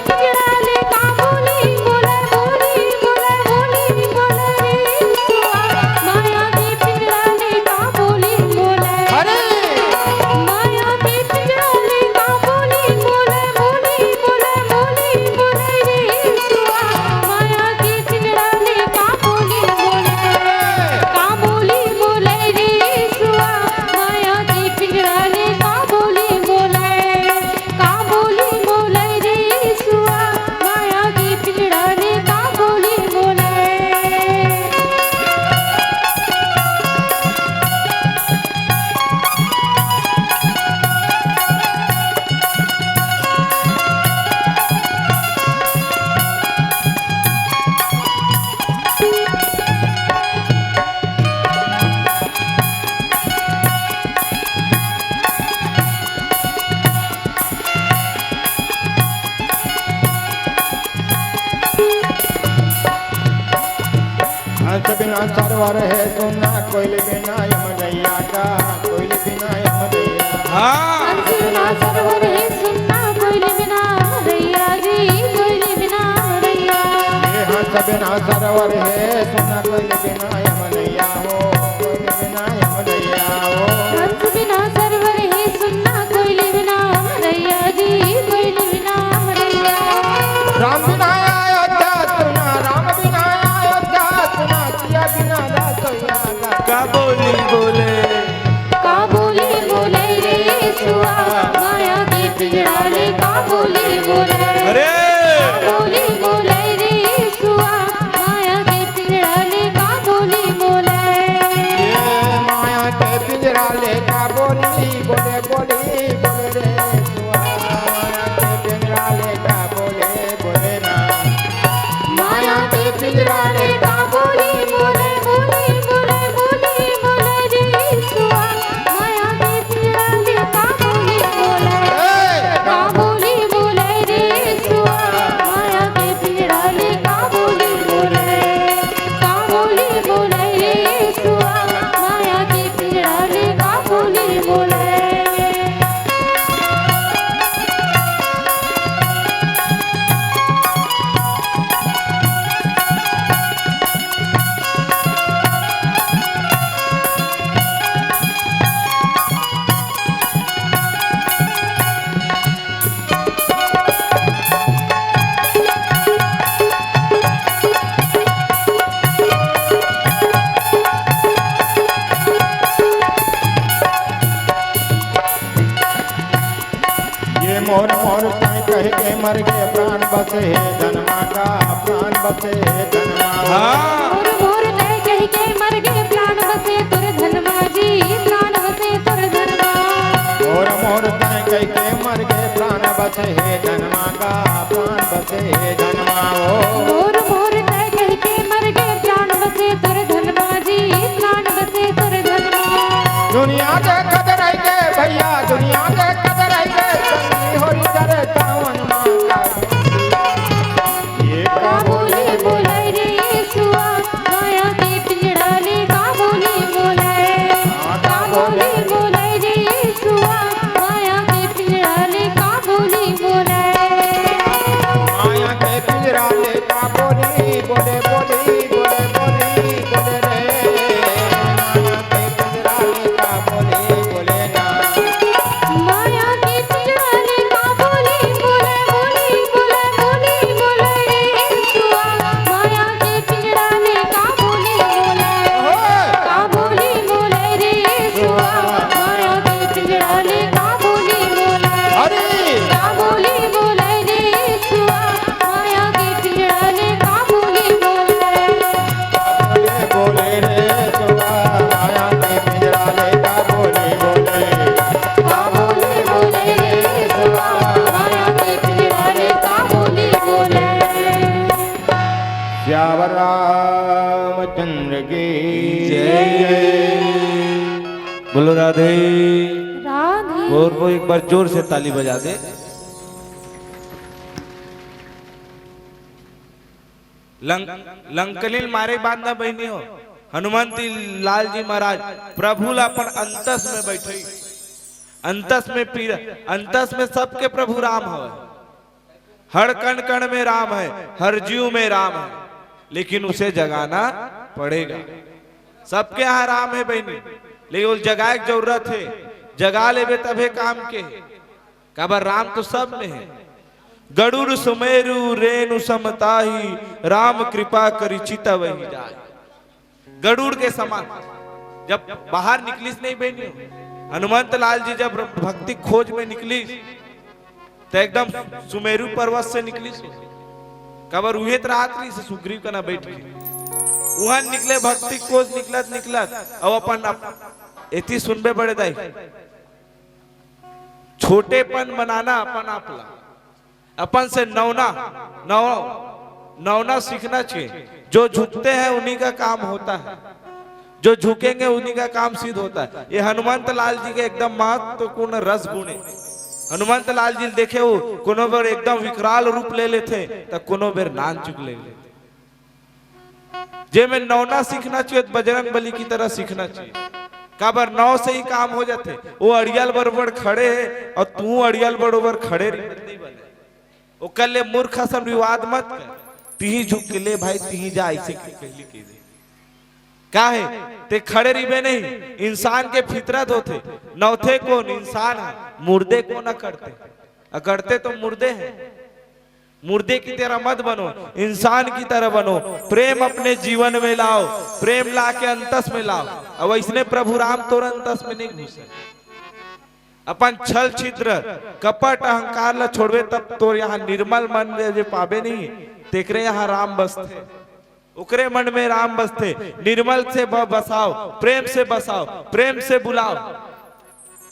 सरवर हे सुनना कोइल बिना यमदैया का, कोइल बिना यमदैया। हाँ। हंस बिना सरवर हे सुनना कोइल बिना यमदैया जी, कोइल बिना यमदैया। ये हंस बिना सरवर हे सुनना कोइल बिना यमदैया हो, कोइल बिना यमदैया हो। हंस बिना सरवर हे सुनना कोइल बिना यमदैया जी, कोइल बिना यमदैया। राम बिना अयोध्या सुना, राम बिना अयोध्या सुना, सिया बिना रसोइया का। का बोली बोले? का बोली बोले रे सुआ, माया के पिंजरा ले का बोली बोले? अरे! का बोली बोले रे सुआ, माया के पिंजरा ले का बोली बोले? ये माया के पिंजरा ले का बोली बोले, बोली बोले रे सुआ, माया के पिंजरा ले का बोले बोले ना। माया के पिंजरा ले का बोली बोले, बोली बोले, बोली बोले रे सुआ। माया के पिंजरा ले का बोली बोले, ए! का बोली बोले रे सुआ। माया के पिंजरा ले का बोली बोले, का बोली बोले रे सुआ। माया के पिंजरा ले का बोली बोले। ये मोर मोर तैं कहि के मर गे, प्राण बसे हे धनमा का, प्राण बसे हे धनमा। हाँ। मोर मोर तैं कहि के मर गे, प्राण बसे तोर धनमा जी, प्राण बसे तोर धनमा। मोर मोर तैं कहि के मर गे, प्राण बसे हे धनमा का, प्राण बसे हे धनमा ओ। मोर मोर तैं कहि के मर गे, प्राण बसे तोर धनमा जी, प्राण बसे तोर धनमा। दुनिया देखत रहि गे भैया, दुनिया देखत रहि गे, संगी होई जरे कावन मांगा। ये का बोले बोले रे सुआ, माया के पिंजरा ले का बोली बोले। का बोले बोले रे सुआ, माया के पिंजरा ले का बोली बोले। माया के पिंजरा ले का बोली बोले, बोली बोले, बोली बोले रे। माया के पिंजरा ले का बोली बोले ना। माया के पिंजरा ले का बोली बोले, बोली बोले, बोली बोले रे सुआ। माया के पिंजरा ले का बोली बोले। ओए! का बोली बोले रे सुआ। माया के पिंजरा ले का बोली बोले। अरे! का बोली बोले रे सुआ। माया के पिंजरा ले का बोली बोले। बोले बोले रे सुआ, माया के पिंजरा ले का बोली बोले। का बोली बोले रे सुआ, माया के पिंजरा ले का बोली बोले। सियावर रामचंद्र की जय। बोलो राधे। राधे। और वो एक बार जोर से ताली बजा दे। लंक-, लंकनिल मारे बाद न बहिनी हो, हनुमंत लाल जी महाराज प्रभु ला अपन अंतस में बैठे, अंतस में पीर, अंतस में सबके प्रभु राम हवे, हर कण कण में राम है, हर जीव में राम है, लेकिन उसे जगाना पड़ेगा। सबके यहाँ राम है बहिनी, लेकिन वो जगाए के जरूरत है, जगा लेबे तभे काम के। काबर राम तो सब में है। गरुड़ सुमेरु रेणु समताही, राम कृपा करी चितवहि जाय। गरुड़ के समान। जब बाहर निकलिस नहीं बहिनी, हनुमंत लाल जी जब भक्ति खोज में निकलिस, तो एकदम सुमेरु पर्वत से निकलिस। काबर उहे त रात रहिस सुग्रीव कना बैठ के। उहाँ निकले भक्ति खोज निकलत निकलत, अब अपन अप-, एती सुनबे बड़े दाई। छोटेपन मनाना अपन आप ला, अपन से नौना, नौ-, नौना सीखना चाहिए। जो झुकते हैं उन्हीं का काम होता है, जो झुकेंगे उन्हीं का काम सिद्ध होता है। ये हनुमंत लाल जी के एकदम महत्वपूर्ण रस गुण है। हनुमंत लाल जी देखे हो, कोनो बेर एकदम विकराल रूप ले लेथे, त कोनो बेर नान चुक ले लेथे। जे में नौना सीखना चाहिए, तो बजरंग बली की तरह सीखना चाहिए। काबर नौ से ही काम हो जाथे। वो अड़ियल बरोबर खड़े हे और तू अड़ियल बरोबर खड़े रही। ओकर ले मूर्ख असन विवाद मत कर। तिही झुक के ले भाई, तिही जा, ऐसे के कहली के दे। काहे? ते खड़े रहिबे नहीं, इंसान के फितरत होथे। नौथे कौन? इंसान है। मुर्दे को ना करते, अगड़ते तो मुर्दे हैं। मुर्दे की तरह मत बनो, इंसान की तरह बनो। प्रेम अपने जीवन में लाओ, प्रेम ला के अंतस में लाओ। अब ऐसने प्रभु राम तोर अंतस में नहीं घुसे। अपन छल छिद्र, कपट, अहंकार ला छोड़बे, तब तोर यहाँ निर्मल मन जे पाबे नहीं, तेकरे यहाँ राम बसथे। ओकरे मन में राम बसथे। निर्मल से ब-, बसाओ, प्रेम से बसाओ, प्रेम से बुलाओ।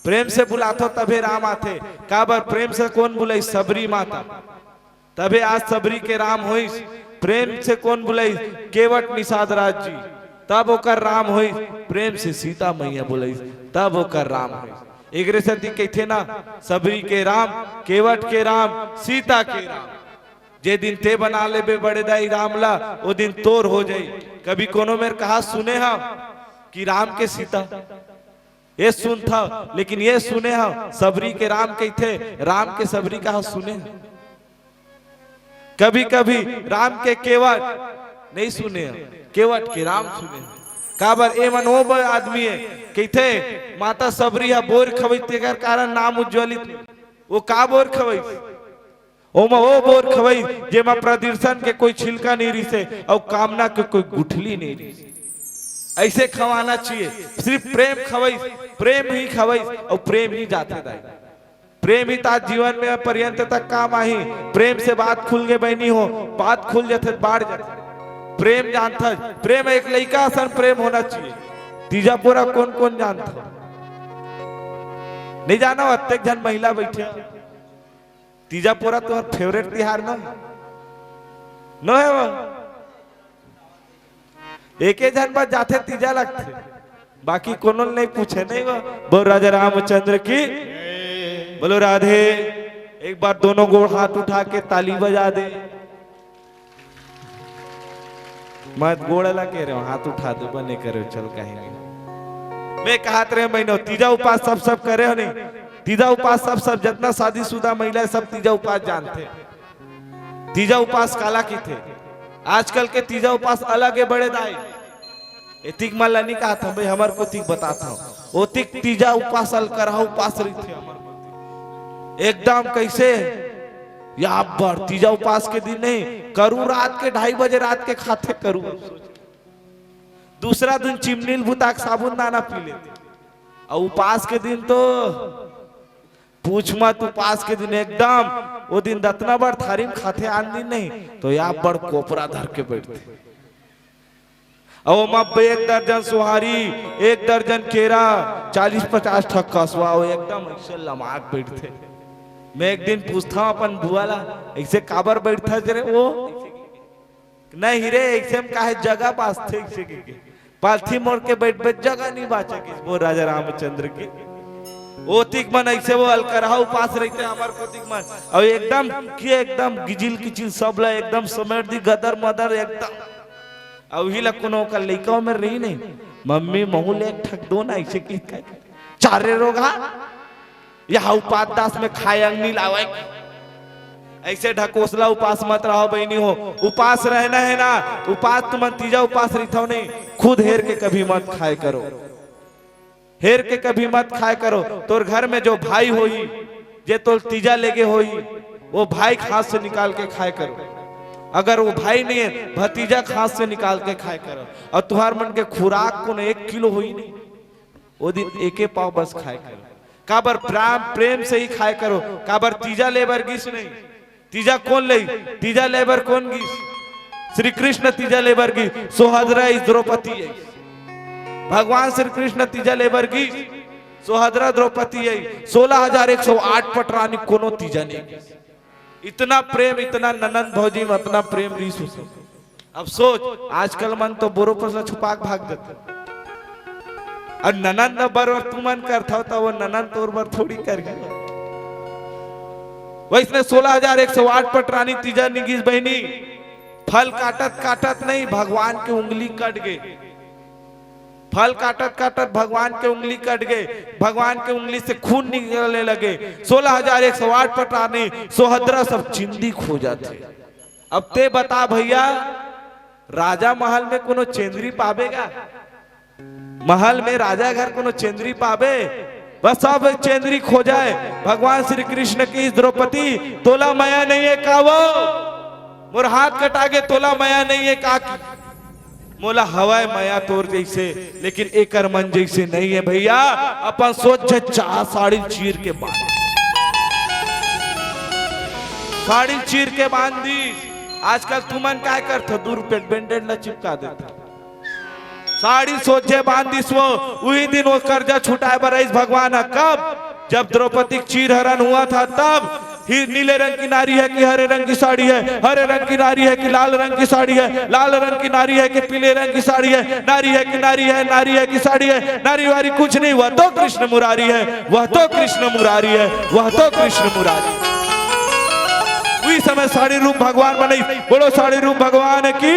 प्रेम से बुलाथो तभे राम आथे। काबर? प्रेम से कोन बुलाइस? सबरी माता। तभे आज सबरी के राम होइस। प्रेम से कोन बुलाइस? केवट निषाद राज जी। तब ओकर राम होइस। प्रेम से सीता मैया बुलाइस, तब ओकर राम होइस। एकरे सेती कहिथे ना, सबरी के राम, केवट के राम, सीता के राम। जे दिन ते बना लेबे बड़े दाई राम ला, ओ दिन तोर हो जाई। कभी कोनो मेर कहा सुने हा कि राम के सीता? ये सुनथव, लेकिन ये सुने हा, सबरी के राम कहिथे, राम के सबरी कहा सुने हा? कभी कभी राम के केवट नहीं सुने हा, केवट के राम सुने हा। काबर? ए मन वो ब-, आदमी हे, कहिथे माता सबरी हा बोर खवई, तेकर कारण नाम उज्ज्वलित। वो का बोर खवई? ओमा वो बोर खवई, जेमा प्रदर्शन के कोई छिलका नहीं रिसे और कामना के कोई गुठली नहीं रिसे। ऐसे खवाना चाहिए, सिर्फ प्रेम खवई, प्रेम ही खवई और प्रेम ही जाथे दाई। प्रेम ही तात जीवन में पर्यंत तक काम आही। प्रेम से बात खुल के बहनी हो, बात खुल जाथे त बाढ़ जाथे। प्रेम जानथस, प्रेम एक लइका असन प्रेम होना चाहिए। तीजा पोरा कोन कोन जानथव? नहीं जानो, अतेक झन महिला बैठे। तीजा पोरा तोहर फेवरेट तिहार न हे? न हे वो? एके झन बस जाथे, तीजा लगथे, बाकी कोनो ल नहीं पूछे, नहीं वो? बोल राजा रामचंद्र की, बोलो राधे। एक बार दोनों गोड़ हाथ उठा के ताली बजा दे। मैं गोड़ ला कहे रहे हो, हाथ उठा दे, बने करे हो, चल कहेंगे। मैं कहत रहे बहनों, तीजा उपास सब सब करे हो नहीं? तीजा उपास सब सब, जितना शादीशुदा महिला है, सब तीजा उपास जानथे। तीजा उपास काला किथे? आजकल के तीजा उपास अलग है बड़े दाई। एतिक मन ला नहीं कहत हंव भाई, हमर कोतिक बतात हंव। ओतिक तीजा उपास अलकरहा उपास रहिथे हमर कोतिक। एकदम कैसे? या अब्बड़ तीजा उपास के दिन नहीं, करू रात के ढाई बजे रात के खाथे करू। दूसरा दिन चिमनी ल बुता के साबुन दाना पी लेथे। अउ उपास के दिन तो पूछ मत, उपास के दिन एकदम, वो दिन दतना बड़ थारी म खाथे, आन दिन नहीं, तो या बड़ कोपरा धर के बैठथे। अउ ओमा एक दर्जन सोहारी, एक दर्जन केरा, चालीस पचास ठक कसवा, वो एकदम ऐसे लमाक बैठथे। मैं एक दिन पूछता हूँ अपन बुआ ला, "ऐसे काबर बैठथस रे वो?" "नहीं रे, ऐसे में काहे जगह बांचथे ऐसे के, के? पालथी मोड़ के बैठ बैठ जगह नहीं बांचे किस।" बोल राजा रामचंद्र की। ओतिक मन ऐसे वो अलकरहा उपास रहिथे हमर कोतिक मन। अउ एकदम कि एकदम गिजिल किचिल सब ला एकदम समेट दी गदर मदर एकदम। अउ ही ला कोनो ओकर लइका में रही नहीं। "मम्मी महू ले एक ठक दो ना," ऐसे की चारे रोगा। यह उपास दास में खाए अंग नहीं लावे। ऐसे ढकोसला उपास मत रहो बहनी हो। उपास रहना है ना, उपास तुमन तीजा उपास रहिथव नहीं, खुद हेर के कभी मत खाए करो। हेर के कभी मत खाए करो। तोर घर में जो भाई होही, जे तोल तीजा लेगे होही, वो भाई के हाथ से निकाल के खाए करो। अगर वो भाई नहीं है, भतीजा के हाथ से निकाल के खाए करो। अउ तुहार मन के खुराक कोनो एक किलो होही नहीं, वो दिन एके पाव बस खाए करो। काबर? प्रेम, प्रेम से ही खाए करो। काबर? तीजा ले बर गिस नहीं। तीजा कोन लेही? तीजा ले बर कोन गिस? श्री कृष्ण तीजा ले बर गिस, सोहदरा इस द्रौपदी है। भगवान श्री कृष्ण तीजा ले बर गिस, सोहदरा द्रौपदी है। सोलह हजार एक सौ आठ पटरानी कोनो तीजा नहीं गिस। इतना प्रेम, इतना ननंद भौजी में इतना प्रेम रिहिस होही। अब सोच, आजकल मन तो बोरो पस ला छुपा के भाग देथे। अउ ननंद बर तुमन करथव, त वो ननंद तोर बर थोड़ी करही। वैसने सोलह हजार एक सौ आठ पटरानी तीजा नइ गिस बहिनी, फल काटत काटत नहीं, भगवान के उंगली कट गे। फल काटत काटत भगवान के उंगली कट गे। भगवान के उंगली से खून निकलने लगे। सोलह हजार एक सौ आठ पटरानी सोहदरा सब चिंदी खो जाथे। अब ते बता भैया, राजा महल में कोनो चेंदरी पाबे गा? महल में राजा घर कोनो चेंदरी पाबे? बस सब चेंदरी खो जाए। भगवान श्री कृष्ण की, "द्रौपदी, तोला मया नहीं है का वो? मोर हाथ कटा गे, तोला मया नहीं है का?" मोला हवय मया तोर जैसे, लेकिन एकर मन जैसे नहीं है भैया। अपन सोच झ चा-, साड़ी चीर के बांध, साड़ी चीर के बांध दी। आजकल तुमन काय करथो? दू रुपये के बैंडेड ला चिपका देथो। साड़ी सोझे बांध दिस वो। उही दिन वो कर्जा छुटाए बर आइस भगवान ह। कब? जब द्रौपदी के चीर हरण हुआ था तब। ही नीले रंग की नारी है कि हरे रंग की साड़ी है, हरे रंग की नारी है कि लाल रंग की साड़ी है, लाल रंग की नारी है कि पीले रंग की साड़ी है, नारी है कि नारी है, नारी है कि साड़ी है, नारी वारी कुछ नहीं, वह तो कृष्ण मुरारी है, वह तो कृष्ण मुरारी है, वह तो कृष्ण मुरारी। उही समय साड़ी रूप भगवान बनई। बोलो साड़ी रूप भगवान की।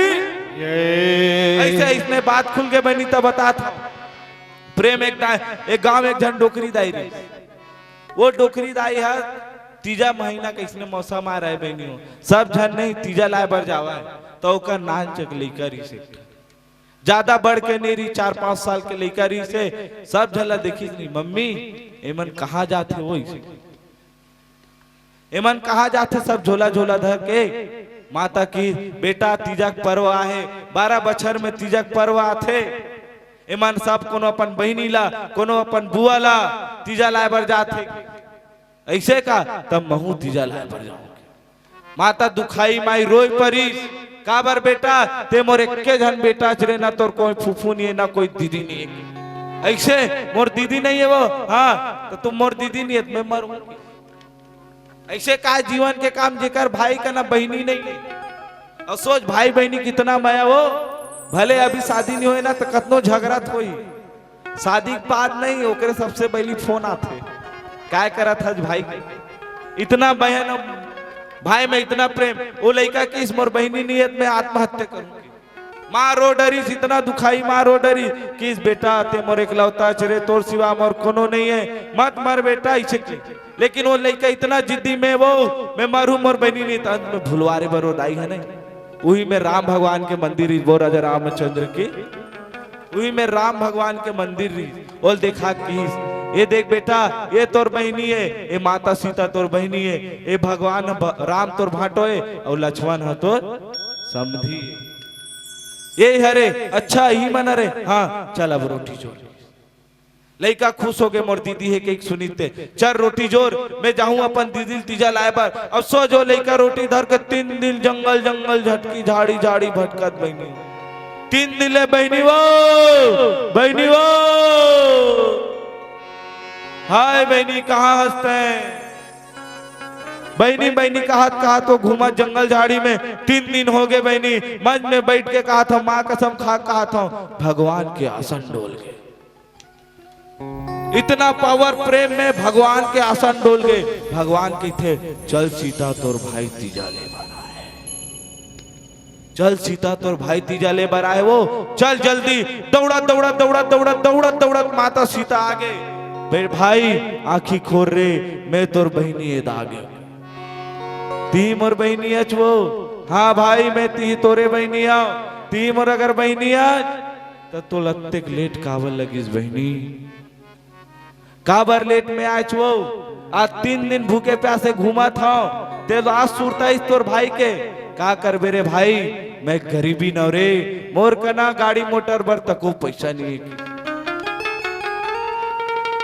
ये ऐसे इसने बात खुल के बनी तब बतात हूँ। प्रेम एक दाई, एक गांव एक झन डोकरी दाई रही। वो डोकरी दाई ह तीजा महीना कइसने मौसम आ रहे बहनी हो, सब झन नहीं तीजा लाए बर जावा है, तो ओकर नान चक लइका रही से, ज्यादा बढ़ के नहीं रही, चार पांच साल के लइका रही से। सब झन ला देखिस नहीं, "मम्मी, एमन कहाँ जाथे?" वो इसे एमन कहाँ जाथे सब झोला झोला धर के? माता की, "बेटा, तीजा के पर्व आहे, बारह बछर में तीजा के पर्व आथे। एमन सब कोनो अपन बहिनी ला, कोनो अपन बुआ ला तीजा लाए बर जाथे।" ऐसे का? "तब महू तीजा लाए बर जाऊंगी।" माता दुखाई माई रोई परिस, "काबर बेटा, ते मोर एक्के झन बेटा च रे, ना तोर कोई फूफू नहीं है, ना कोई दीदी नहीं है।" "ऐसे मोर दीदी नहीं है वो?" "हाँ।" "तो तुम मोर दीदी नहीं है, तो मैं मरूंगी।" ऐसे का जीवन के काम, जेकर भाई का ना बहिनी नहीं है। और सोच, भाई बहिनी कितना मया हो, भले अभी शादी नहीं होए ना, तो कतनो झगड़त होई। शादी के बाद नहीं, ओकरे सबसे पहली फोन आथे, "काय करत हस भाई?" इतना बहन, भाई में इतना प्रेम। वो लइका किस, "मोर बहिनी नहीं है, मैं आत्महत्या करूंगी।" माँ रो डरिस, इतना दुखाई माँ रो डरिस, किस, "बेटा, ते मोर एकलौता च रे, तोर सिवा मोर कोनो नहीं है, मत मर बेटा," इसे की। लेकिन वो लइका इतना जिद्दी में, "वो मैं मरू, मोर बहिनी नहीं।" तो अंत में भुलवारे बर वो दाई है नहीं, उही में राम भगवान के मंदिर, वो राजा रामचंद्र की, उही में राम भगवान के मंदिर रही। ओल देखा किस, "ये देख बेटा, ये तोर बहिनी है, ये माता सीता तोर बहिनी है, ये भगवान ह भ-, राम तोर भांटो है, और लक्ष्मण ह तोर समधी है।" "ये हरे, अच्छा ही मन हरे, हाँ, चल अब रोटी जोर।" लइका खुश हो गए, "मोर दीदी है, कहीं सुनीते, चल रोटी जोर, मैं जाहूं अपन दीदी ल तीजा लाए बर।" अब सोच वो लइका रोटी धर के तीन दिन जंगल जंगल झटकी, झाड़ी झाड़ी भटकत बहिनी। तीन दिन ले, "बहिनी वो, बहिनी वो, हाय बहिनी, कहाँ हस तैं?" बहिनी बहिनी कहत कहत वो घूमत जंगल झाड़ी में। तीन दिन हो गए बहिनी, मंच में बैठ के कहत हूँ, माँ कसम खा कहत हूँ, भगवान के आसन डोल गए। इतना पावर प्रेम में भगवान के आसन डोल गए। भगवान कहिथे, "चल सीता, तोर भाई तीजा ले बर आए। चल सीता, तोर भाई तीजा ले बर आए वो। चल जल्दी।" दौड़त दौड़त दौड़त दौड़त दौड़त दौड़त माता सीता आगे। "बे भाई, आँखी खोर रे, मैं तोर बहिनी एद आगे। ती मोर बहिनी अच वो।" "हाँ भाई, मैं ती तोरे बहिनी आव। ती मोर अगर बहिनी अच, त तोला अत्तेक लेट काबर लगिस बहिनी? काबर लेट में आयच वो? आज तीन दिन भूखे प्यासे घूमत हव, ते तो आज सुरता इस तोर भाई के।" "का करबे रे भाई, मैं गरीबी नव रे, मोर कना गाड़ी मोटर बर तको पैसा नहीं है।"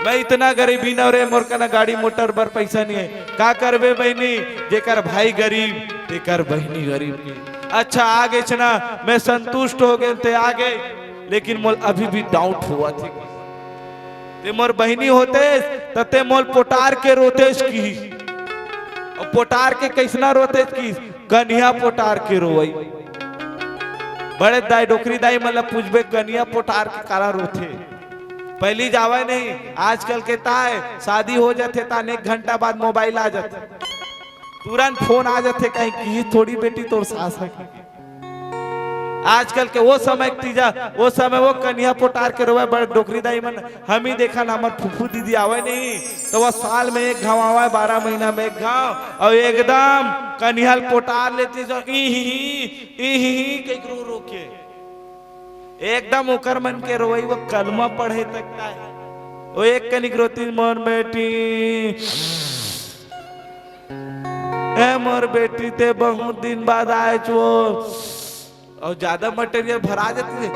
"मैं इतना गरीबी नव रे, मोर कना गाड़ी मोटर बर पैसा नहीं है।" "का करबे बहिनी, जेकर भाई गरीब, तेकर बहिनी गरीब के।" "अच्छा, आ गेच ना, मैं संतुष्ट हो गेंव, ते आ गे, लेकिन मोल अभी भी डाउट होवत हे। ते मोर बहिनी होतेस, त ते मोल पोटार के रोतेस किहिस।" अउ पोटार के कइसना रोतेस किहिस? कनिहा पोटार के रोवई। बड़े दाई, डोकरी दाई मन ल पूछबे, कनिहा पोटार के काला रोथे? पहिली जावय नहीं, आजकल के ताय शादी हो जाथे, तान एक घंटा बाद मोबाइल आ जाथे, तुरंत फोन आ जाथे, कहीं किहिस थोड़ी बेटी तोर सास ह। आजकल के वो समय के तीजा, वो समय वो कनिहा पोटार के रोवय, बड़ डोकरी दाई मन, हम ही देखन, हमर फूफू दीदी आवय नहीं, तो वो साल में एक घाव आवय, बारह महीना में एक घाव, अउ एकदम कनिहा ल पोटार लेती जो ई ही ही, ई ही ही, कहिके रो रो के। एकदम ओकर मन के रोवई वो कलमा पढ़े तक का हे। वो एक कनिक रोती, मोर बेटी, ए मोर बेटी, ते बहुत दिन बाद आएच वो। अउ ज्यादा material भरा जाती हे।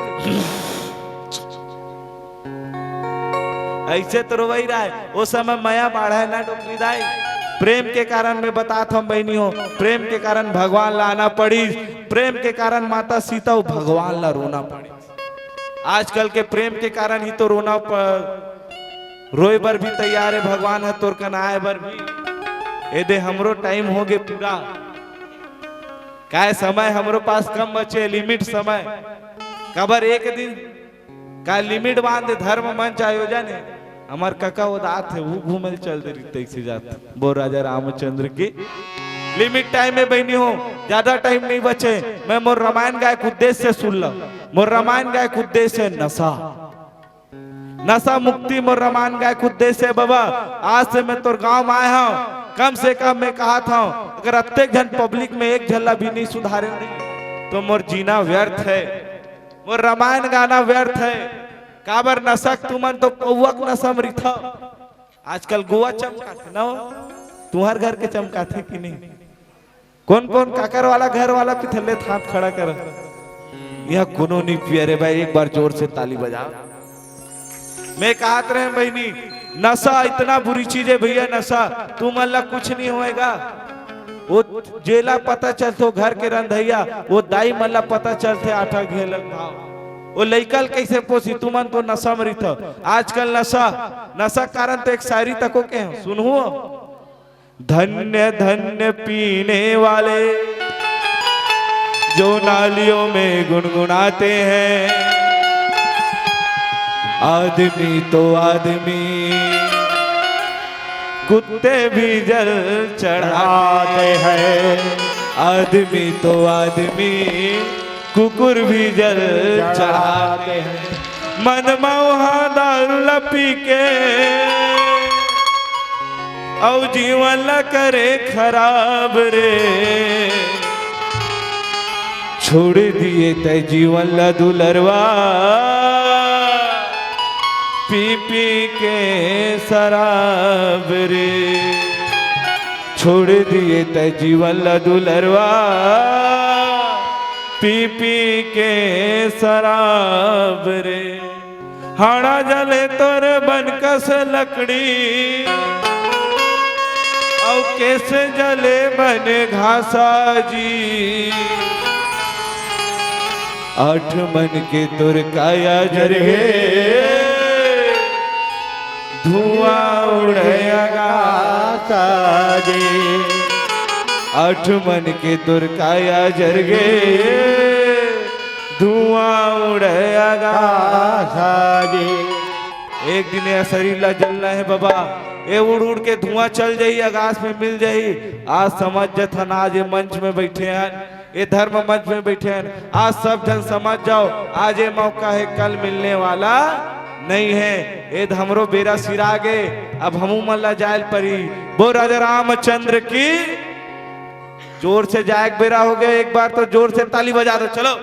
अइसे तो रोवई रहय, वो समय मया बाढ़य ना डोकरी दाई। प्रेम के कारण मैं बतात हंव बहिनी हो, प्रेम के कारण भगवान ला आना पड़िस, प्रेम के कारण माता सीता अउ भगवान ला रोना पड़िस। आजकल के प्रेम के कारण ही तो रोना प-, रोए बर भी तैयार हे भगवान ह, तोर कन आए बर भी। एदे हमरो time होगे पूरा, काय समय हमरो पास कम बचे, limit समय। काबर एक दिन का limit बांध दे, धर्म मंच आयोजन हे, हमर कका उदात हे, वो घूमे ल चल दे रहिते, तइसे जात। बोल राजा रामचंद्र की। Limit time हे बहिनी हो, ज्यादा time नहीं बचे। मैं मोर रामायण गाय के उद्देश्य से सुन लो, मोर रामायण गाय के उद्देश्य हे नशा। नशा मुक्ति मोर रामायण गाय के उद्देश्य हे बबा। आज से मैं तोर गांव में आए हंव, कम से कम मैं कहत हंव, अगर अतेक झन public में एक झन ला भी नहीं सुधारे नहीं, तो मोर जीना व्यर्थ हे, मोर रामायण गाना व्यर्थ हे। काबर नशा के तुमन तो पौवा के नशा में रहिथव। आजकल गोवा चमकाथे ना हो, तुंहर घर के चमकाथे कि नहीं? कोन कोन काकर वाला घर वाला पिथले हाथ खड़ा कर। इहां कोनो नहीं पिए रे भाई, एक बार जोर से ताली बजा। मैं कहत रहेंव बहिनी, नशा इतना बुरी चीज हे भैया, नशा तुमन ला कुछ नहीं होएगा। वो जेला पता चलथे, वो घर के रंधइया, वो दाई मन ला पता चलथे आटा घेलक भाव। वो लइका ल कइसे पोसी, तुमन तो नशा में रहिथव। आजकल नशा, नशा कारण तो एक शायरी तको के हंव, सुनहू। धन्य धन्य पीने वाले जो नालियों में गुनगुनाते हैं। आदमी तो आदमी, कुत्ते भी जल चढ़ाते हैं। आदमी तो आदमी, कुकुर भी जल चढ़ाते हैं। मन मौहा दारू ला पी के अउ जीवन ला करे खराब रे। छोड़ दिए तै जीवन ला दुलरवा, पी पी के शराब रे। छोड़ दिए तै जीवन ला दुलरवा, पी पी के शराब रे। हाड़ा जले तोर बन कस लकड़ी, अउ केस जले बन घासा जी। आठ मन के तोर काया जरगे, धुआं उड़े अगासा जी। आठ मन के तोर काया जरगे, धुआं उड़े अगासा जी। एक दिन ये शरीर ला जलना हे बबा, ये उड़ उड़ के धुआं चल जाही, अगास में मिल जाही। आज समझ जथन, आज ये मंच में बैठे हन, ये धर्म मंच में बैठे हन, आज सब झन समझ जाव, आज ये मौका हे, कल मिलने वाला नहीं हे। ये हमरो बेरा सिरा गे, अब हमू मन ला जाय ल परी। बोल राजा रामचंद्र की। जोर से जाय के बेरा होगे, एक बार तो जोर से ताली बजा दो, चलो।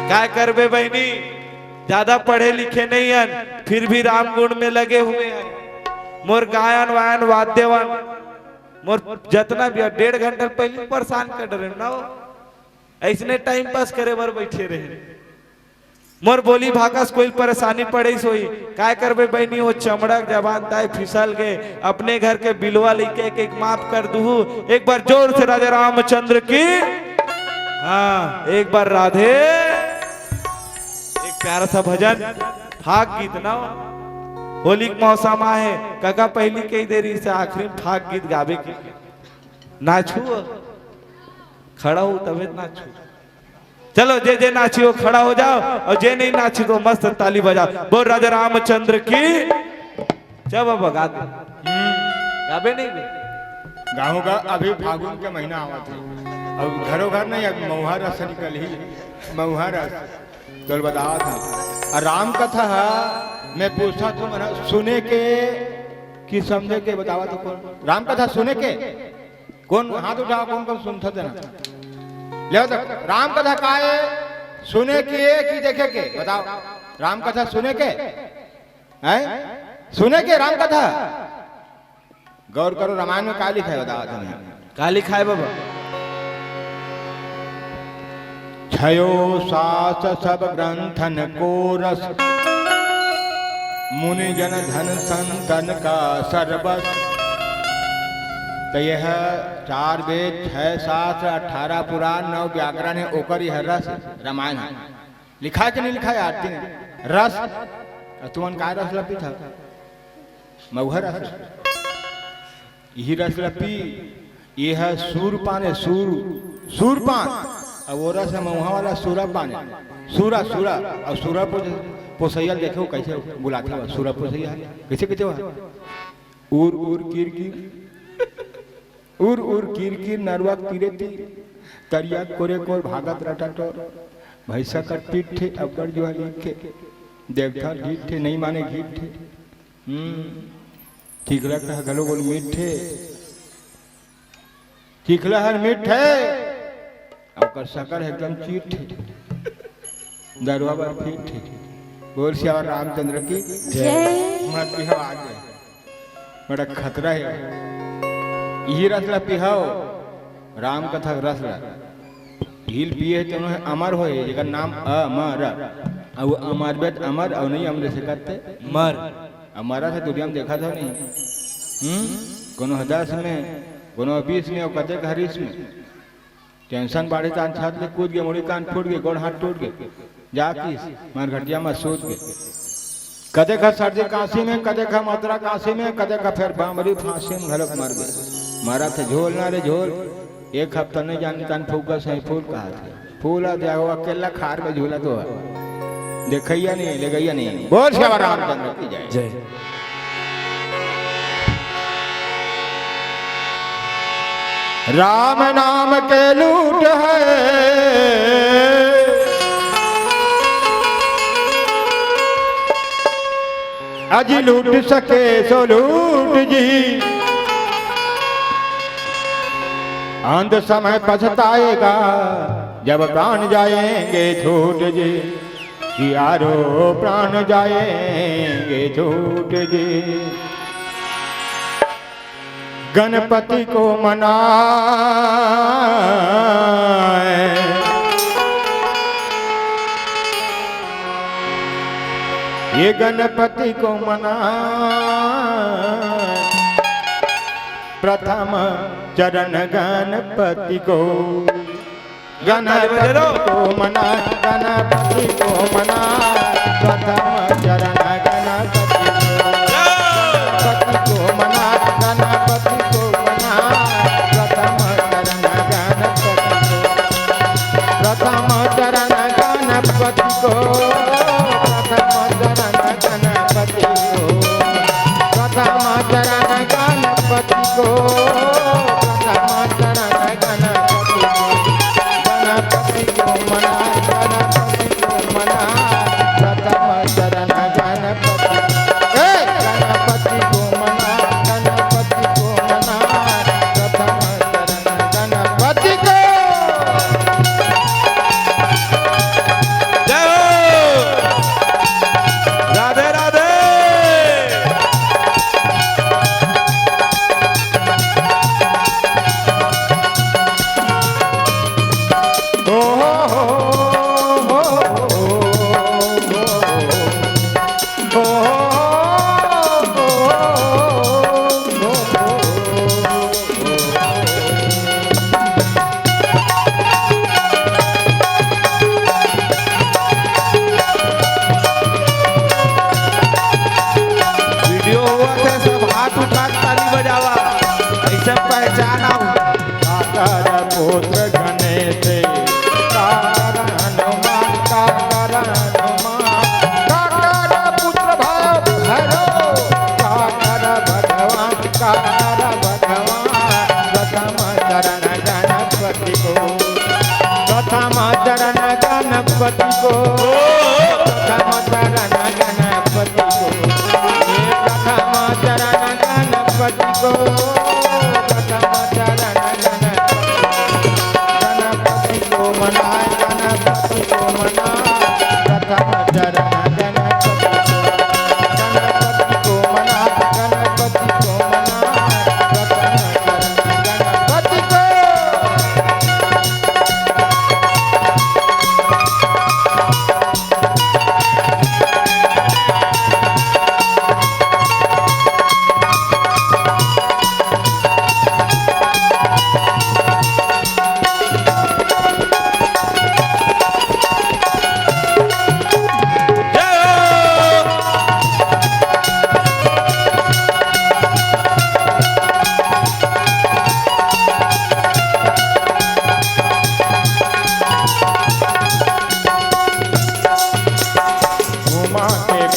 काय करबे बहिनी, ज्यादा पढ़े लिखे नहीं हन, फिर भी राम गुण में लगे हुए हन। मोर गायन वायन वाद्यवन, मोर जतना भी हे, डेढ़ घंटा पहली परेशान कर डरे ना हो, अइसने time pass करे बर बैठे रहे। मोर बोली भाखा से कोई परेशानी पड़े सोई, काय करबे बहिनी, वो चमड़ा के जबान ताय फिसल गे, अपने घर के बिलवा लइके एक, एक माफ कर दूहू। एक बार जोर से राजा रामचंद्र की। हाँ, एक बार राधे। एक प्यारा सा भजन, फाग गीत ना, होली के मौसम आहे, कका पहिली कही दे रहिसे आखिरी में फाग गीत गाबे के। नाचहू, खड़ा हो तबे नाचहू। चलो, जे जे नाची हो खड़ा हो जाव, अउ जे नहीं नाची तो मस्त ताली बजाव। बोल राजा रामचंद्र की। चल बाबा, गा दे। हम्म। गाबे नहीं बे? गाहूं का, अभी फागुन के महीना आवत हे। अब घरो घर नहीं, अब मउहा रस निकलही, मउहा रस। तो बतावत हँव। अउ राम कथा ह, मैं पूछथँव तुमन ह, सुने के कि समझे के? बतावा तो कोन राम कथा सुने के? कोन हाथ उठावा, कोन कोन सुनथव तेन ह। ले तो राम कथा का ए, सुने के कि देखे के? बताव, राम कथा सुने के? हैं? सुने के राम कथा? गौर करो, रामायण में का लिखाय हे, बतावत हँव। का लिखाय हे बाबा? छयो शास्त्र सब ग्रंथन को रस, मुनि जन धन संतन का सर्वस। त यह चार वेद, छह शास्त्र, अठारह पुराण, नौ व्याकरण हे, ओकर यह रस रामायण हे। लिखाय हे कि नहीं लिखाय हे? आरती ने रस, अउ तुमन काय रस ल पीथव? मउहा रस। इही रस ल पी, ये ह सूर पान ए, सूर, सूर पान। अउ वो रस ह मउहा वाला सूरा पान ए, सूरा, सूरा। अउ सूरा पो-, पोसइया ल देखे, कइसे बुलाथे वो सूरा पोसइया, कइसे, कइसे वो? उर, उर, कीर, कीर। उर उर कीर कीर नरवा तीरे तीर, तरिया कोरे कोर भागत रटा टोर। भैंसा कर पीठ हे अब्बड़ जुआ लीखे, देवता ढीठ हे, नहीं माने घीठ हे। हम्म, चिखला कह घलो गोल मीठ हे, चिखला हर मीठ हे। अउ ओकर शक्कर एकदम चीट हे, दरुवा बर फिट हे। बोल सियावर रामचंद्र की जय। मत पिहव आज, बड़ा खतरा हे। इही रस ला पिहव, राम कथा के रस ला। इही ल पिए हे तेनो हे अमर होए, जेकर नाम अमर। अउ अमर बेत अमर, अउ नहीं अमर से करते मर। अउ मरत हे दुनिया में देखत हो नहीं। हम्म? कोनो ह दस में, कोनो ह बीस में, अउ कतेक ह बीस में। टेंशन बाढ़े तान छत ले कूद गे, मुड़ी कान फूट गे, गोड़ हाथ टूट गे, जा किस मरघटिया म सूत गे। कतेक ह सर्दी कांसी में, कतेक ह मतरा कांसी में, कतेक ह फेर बामरी फांसी में घलोक मर गे। मरत हे झोल ना रे झोल, एक हफ्ता नहीं जानी तान फूक गे सही फूल कहाथे। फूल आ जाए, वो अकेला खार में झूलत हो। देखइया नहीं, लेगइया नहीं। बोल सियावर रामचंद्र की जय। जय। राम नाम के लूट हे, अजि लूट सके सो लूट जी। अंत समय पछताएगा, जब प्राण जाएंगे छूट जी। यारो प्राण जाएंगे छूट जी। गणपति को मनाए, ये गणपति को मनाए, प्रथम चरण गणपति को। गणपति को मना, गणपति को मना, प्रथम चरण गणपति को। गणपति को मना, गणपति को मना, प्रथम चरण गणपति को। प्रथम चरण गणपति को, प्रथम चरण गणपति को, प्रथम चरण गणपति को, प्रथम चरण गणपति को। गणपति को मना, गणपति को मना, प्रथम चरण गणपति। ए! गणपति को मना, गणपति को मना, प्रथम चरण गणपति को। जय हो। राधे राधे। ओ हो हो हो हो। वीडियो होवत हे, सब हाथ उठा के ताली बजावा, ऐसे पहचान आऊ। काकर पुत्र गणेश, काकर हनुमान, काकर हनुमान, काकर पुत्र भैरव, काकर भगवान, काकर भगवान। प्रथम चरण गणपति को,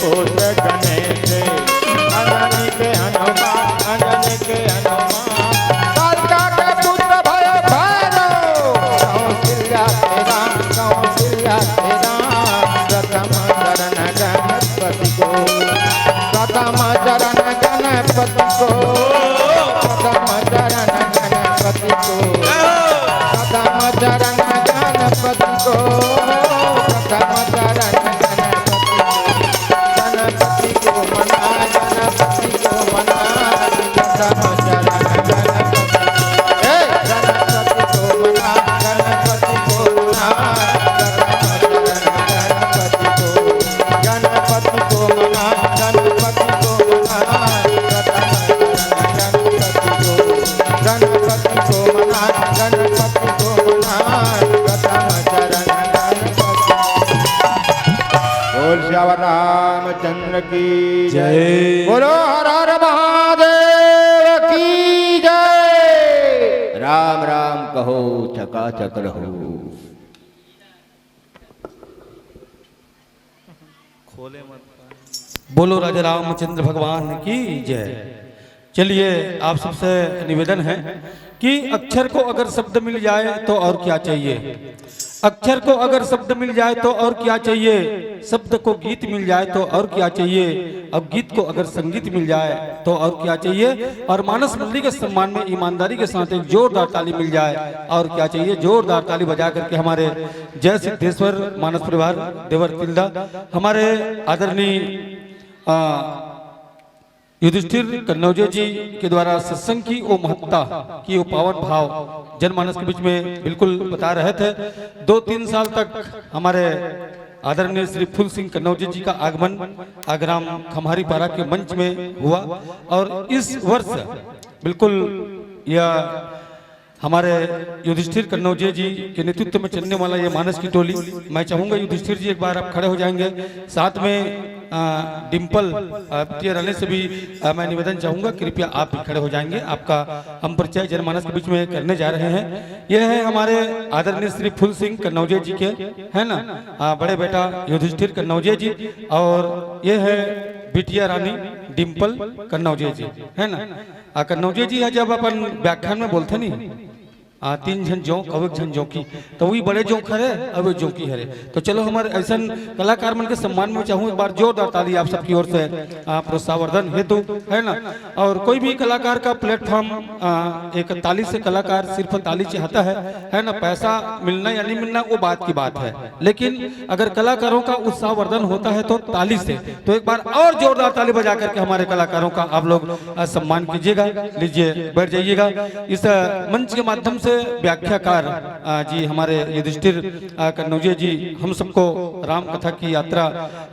भूत गणेश, अंजनी के हनुमान, अंजनी के हनुमान। तारका के पुत्र भय भैरव, कौशल्या के राम, कौशल्या के राम। प्रथम चरण गणपति को, प्रथम चरण गणपति को, प्रथम चरण गणपति को, प्रथम चरण गणपति को, प्रथम चरण गणपति को। गणपति को मना, गणपति को मना, प्रथम चरण गणपति। हे गणपति को मना, गणपति को मना, प्रथम चरण गणपति को। गणपति को मना, गणपति को मना, प्रथम चरण गणपति को। गणपति को मना, गणपति को मना, प्रथम चरण गणपति। बोल सियावर रामचंद्र की जय। जय। बोलो हर हर महादेव की जय। राम राम कहो, चकाचक रहो। बोलो राजा रामचंद्र भगवान की जय। चलिए, आप सबसे निवेदन है कि अक्षर को अगर शब्द मिल जाए तो और क्या चाहिए, अक्षर को अगर शब्द मिल जाए तो और क्या चाहिए, शब्द को गीत मिल जाए तो और क्या चाहिए, अब गीत को अगर संगीत मिल जाए तो और क्या चाहिए, और मानस मंडली के सम्मान में ईमानदारी के साथ एक जोरदार ताली मिल जाए, और क्या चाहिए। जोरदार ताली बजा करके हमारे जय सिद्धेश्वर मानस परिवार देवर तिल्दा, हमारे आदरणीय, आ, युधिष्ठिर कन्नौजे जी के द्वारा सत्संग की वो महत्ता, की वो पावन भाव जनमानस के बीच में बिल्कुल बता रहे थे। दो तीन साल तक हमारे आदरणीय श्री फूल सिंह कन्नौजे जी का आगमन ग्राम खम्हारी पारा के मंच में हुआ, और इस वर्ष बिल्कुल यह हमारे युधिष्ठिर कन्नौजे जी के नेतृत्व में चलने वाला ये मानस की टोली, मैं चाहूंगा युधिष्ठिर जी एक बार आप खड़े हो जाएंगे, साथ में, आ, डिम्पल, आ, बिटिया रानी से भी, आ, मैं निवेदन चाहूंगा, कृपया आप भी खड़े हो जाएंगे। आपका हम परिचय जनमानस के बीच में करने जा रहे हैं। यह है हमारे आदरणीय श्री फूल सिंह कन्नौजे जी के, है ना, आ, बड़े बेटा युधिष्ठिर कन्नौजे जी, और ये है बिटिया रानी डिम्पल कन्नौजे जी, है ना। आ, कन्नौजे जी ह जब अपन व्याख्यान में बोलथे नी, आ, तीन झन जोंक अउ एक झन जोंकी, त वही बड़े जोंक हरे अउ वो जोंकी हरे। तो चलो, हमर अइसन कलाकार मन के सम्मान में चाहूँ एक बार जोरदार ताली आप सबकी ओर से, आ, प्रोत्साहवर्धन हेतु, है ना। और कोई भी कलाकार का प्लेटफॉर्म, आ, एक ताली से कलाकार सिर्फ ताली चाहता है, है ना। पैसा मिलना या नहीं मिलना वो बात की बात है, लेकिन अगर कलाकारों का उत्साहवर्धन होता है तो ताली से। तो एक बार और जोरदार ताली बजा करके हमारे कलाकारों का आप लोग, आ, सम्मान कीजिएगा। लीजिए, बैठ जाइएगा। इस, आ, मंच के माध्यम से व्याख्याकार, आ, जी हमारे युधिष्ठिर, आ, कन्नौजे जी हम सबको राम कथा की यात्रा,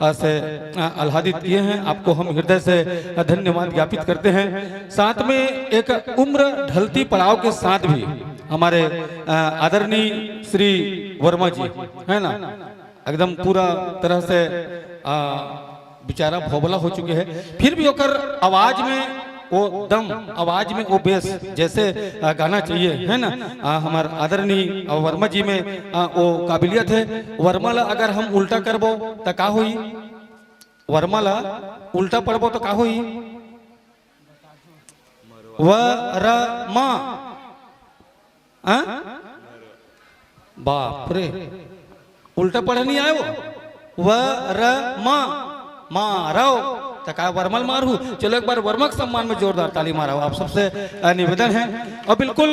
आ, से, आ, आह्लादित किए हैं। आपको हम हृदय से, आ, धन्यवाद ज्ञापित करते हैं। साथ में एक उम्र ढलती पड़ाव के साथ भी हमारे, आ, आदरणीय श्री वर्मा जी, है ना, एकदम पूरा तरह से, आ, बेचारा भोबला हो चुके हैं, फिर भी ओकर आवाज में वो दम, आवाज में वो बेस जैसे, आ, गाना चाहिए, है ना। आ, हमार आदरणीय, आ, वर्मा जी में, आ, वो काबिलियत है। वर्मा ला अगर हम उल्टा करबो त का होई? वर्मा ला उल्टा पढ़बो त का होई? वरमा। हाँ? बाप रे, उल्टा पढ़े नहीं आए वो। वरमा, मारव, त का वर्मल मारू? चलो, एक बार वर्मा के सम्मान में जोरदार ताली मारव, आप सबसे, अ, निवेदन है। और बिल्कुल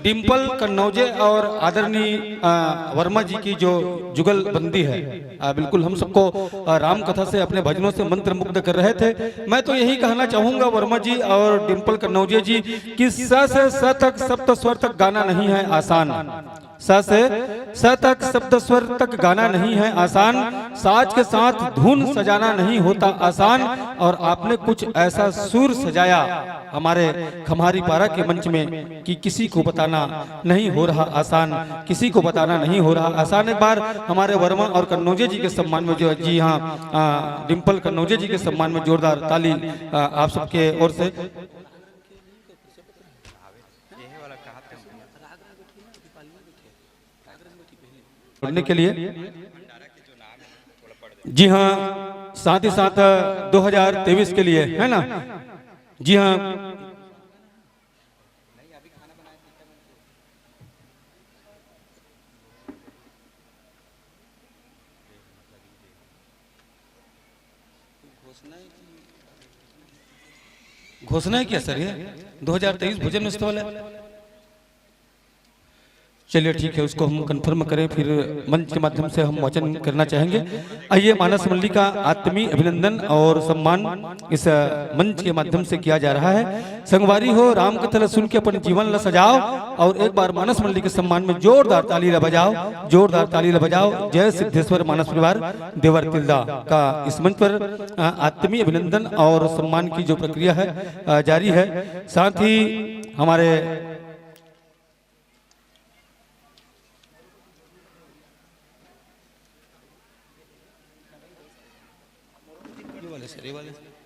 डिम्पल कन्नौजे और आदरणीय, अ, वर्मा जी की जो जुगलबंदी है, अ, बिल्कुल हम सबको, अ, राम कथा से, अपने भजनों से मंत्रमुग्ध कर रहे थे। मैं तो यही कहना चाहूँगा वर्मा जी और डिम्पल कन्नौजे जी कि स से स तक सप्त स्वर तक गाना नहीं है आसान। स से स तक सप्त स्वर तक गाना नहीं है आसान। साज के साथ धुन सजाना नहीं होता आसान। और आपने कुछ ऐसा सुर सजाया हमारे खम्हारी पारा के मंच में कि किसी को बताना नहीं हो रहा आसान, किसी को बताना नहीं हो रहा आसान। एक बार हमारे वर्मा और कन्नौजे जी के सम्मान में, जो जी हाँ, आ, डिम्पल कन्नौजे जी के सम्मान में जोरदार ताली, आ, आप सबके ओर से। पढ़ने के लिए। जी हाँ, साथ ही साथ दो हज़ार तेईस के लिए, है ना? जी हाँ। घोषणा है क्या सर, ये दो हज़ार तेईस भोजन उत्सव वाला? चलिए, ठीक है, उसको हम कंफर्म करें, फिर मंच के माध्यम से हम वाचन करना चाहेंगे। आइए, मानस मंडली का आत्मीय अभिनंदन और सम्मान इस, अ, मंच के माध्यम से किया जा रहा है। संगवारी हो, राम कथा ला सुन के अपन जीवन ला सजाओ और एक बार मानस मंडली के सम्मान में जोरदार ताली ला बजाओ, जोरदार ताली ला बजाओ। जय सिद्धेश्वर मानस परिवार देवर तिल्दा का इस मंच पर, अ, आत्मीय अभिनंदन और सम्मान की जो प्रक्रिया है, अ, जारी है। साथ ही हमारे ये वाले सर, ये वाले।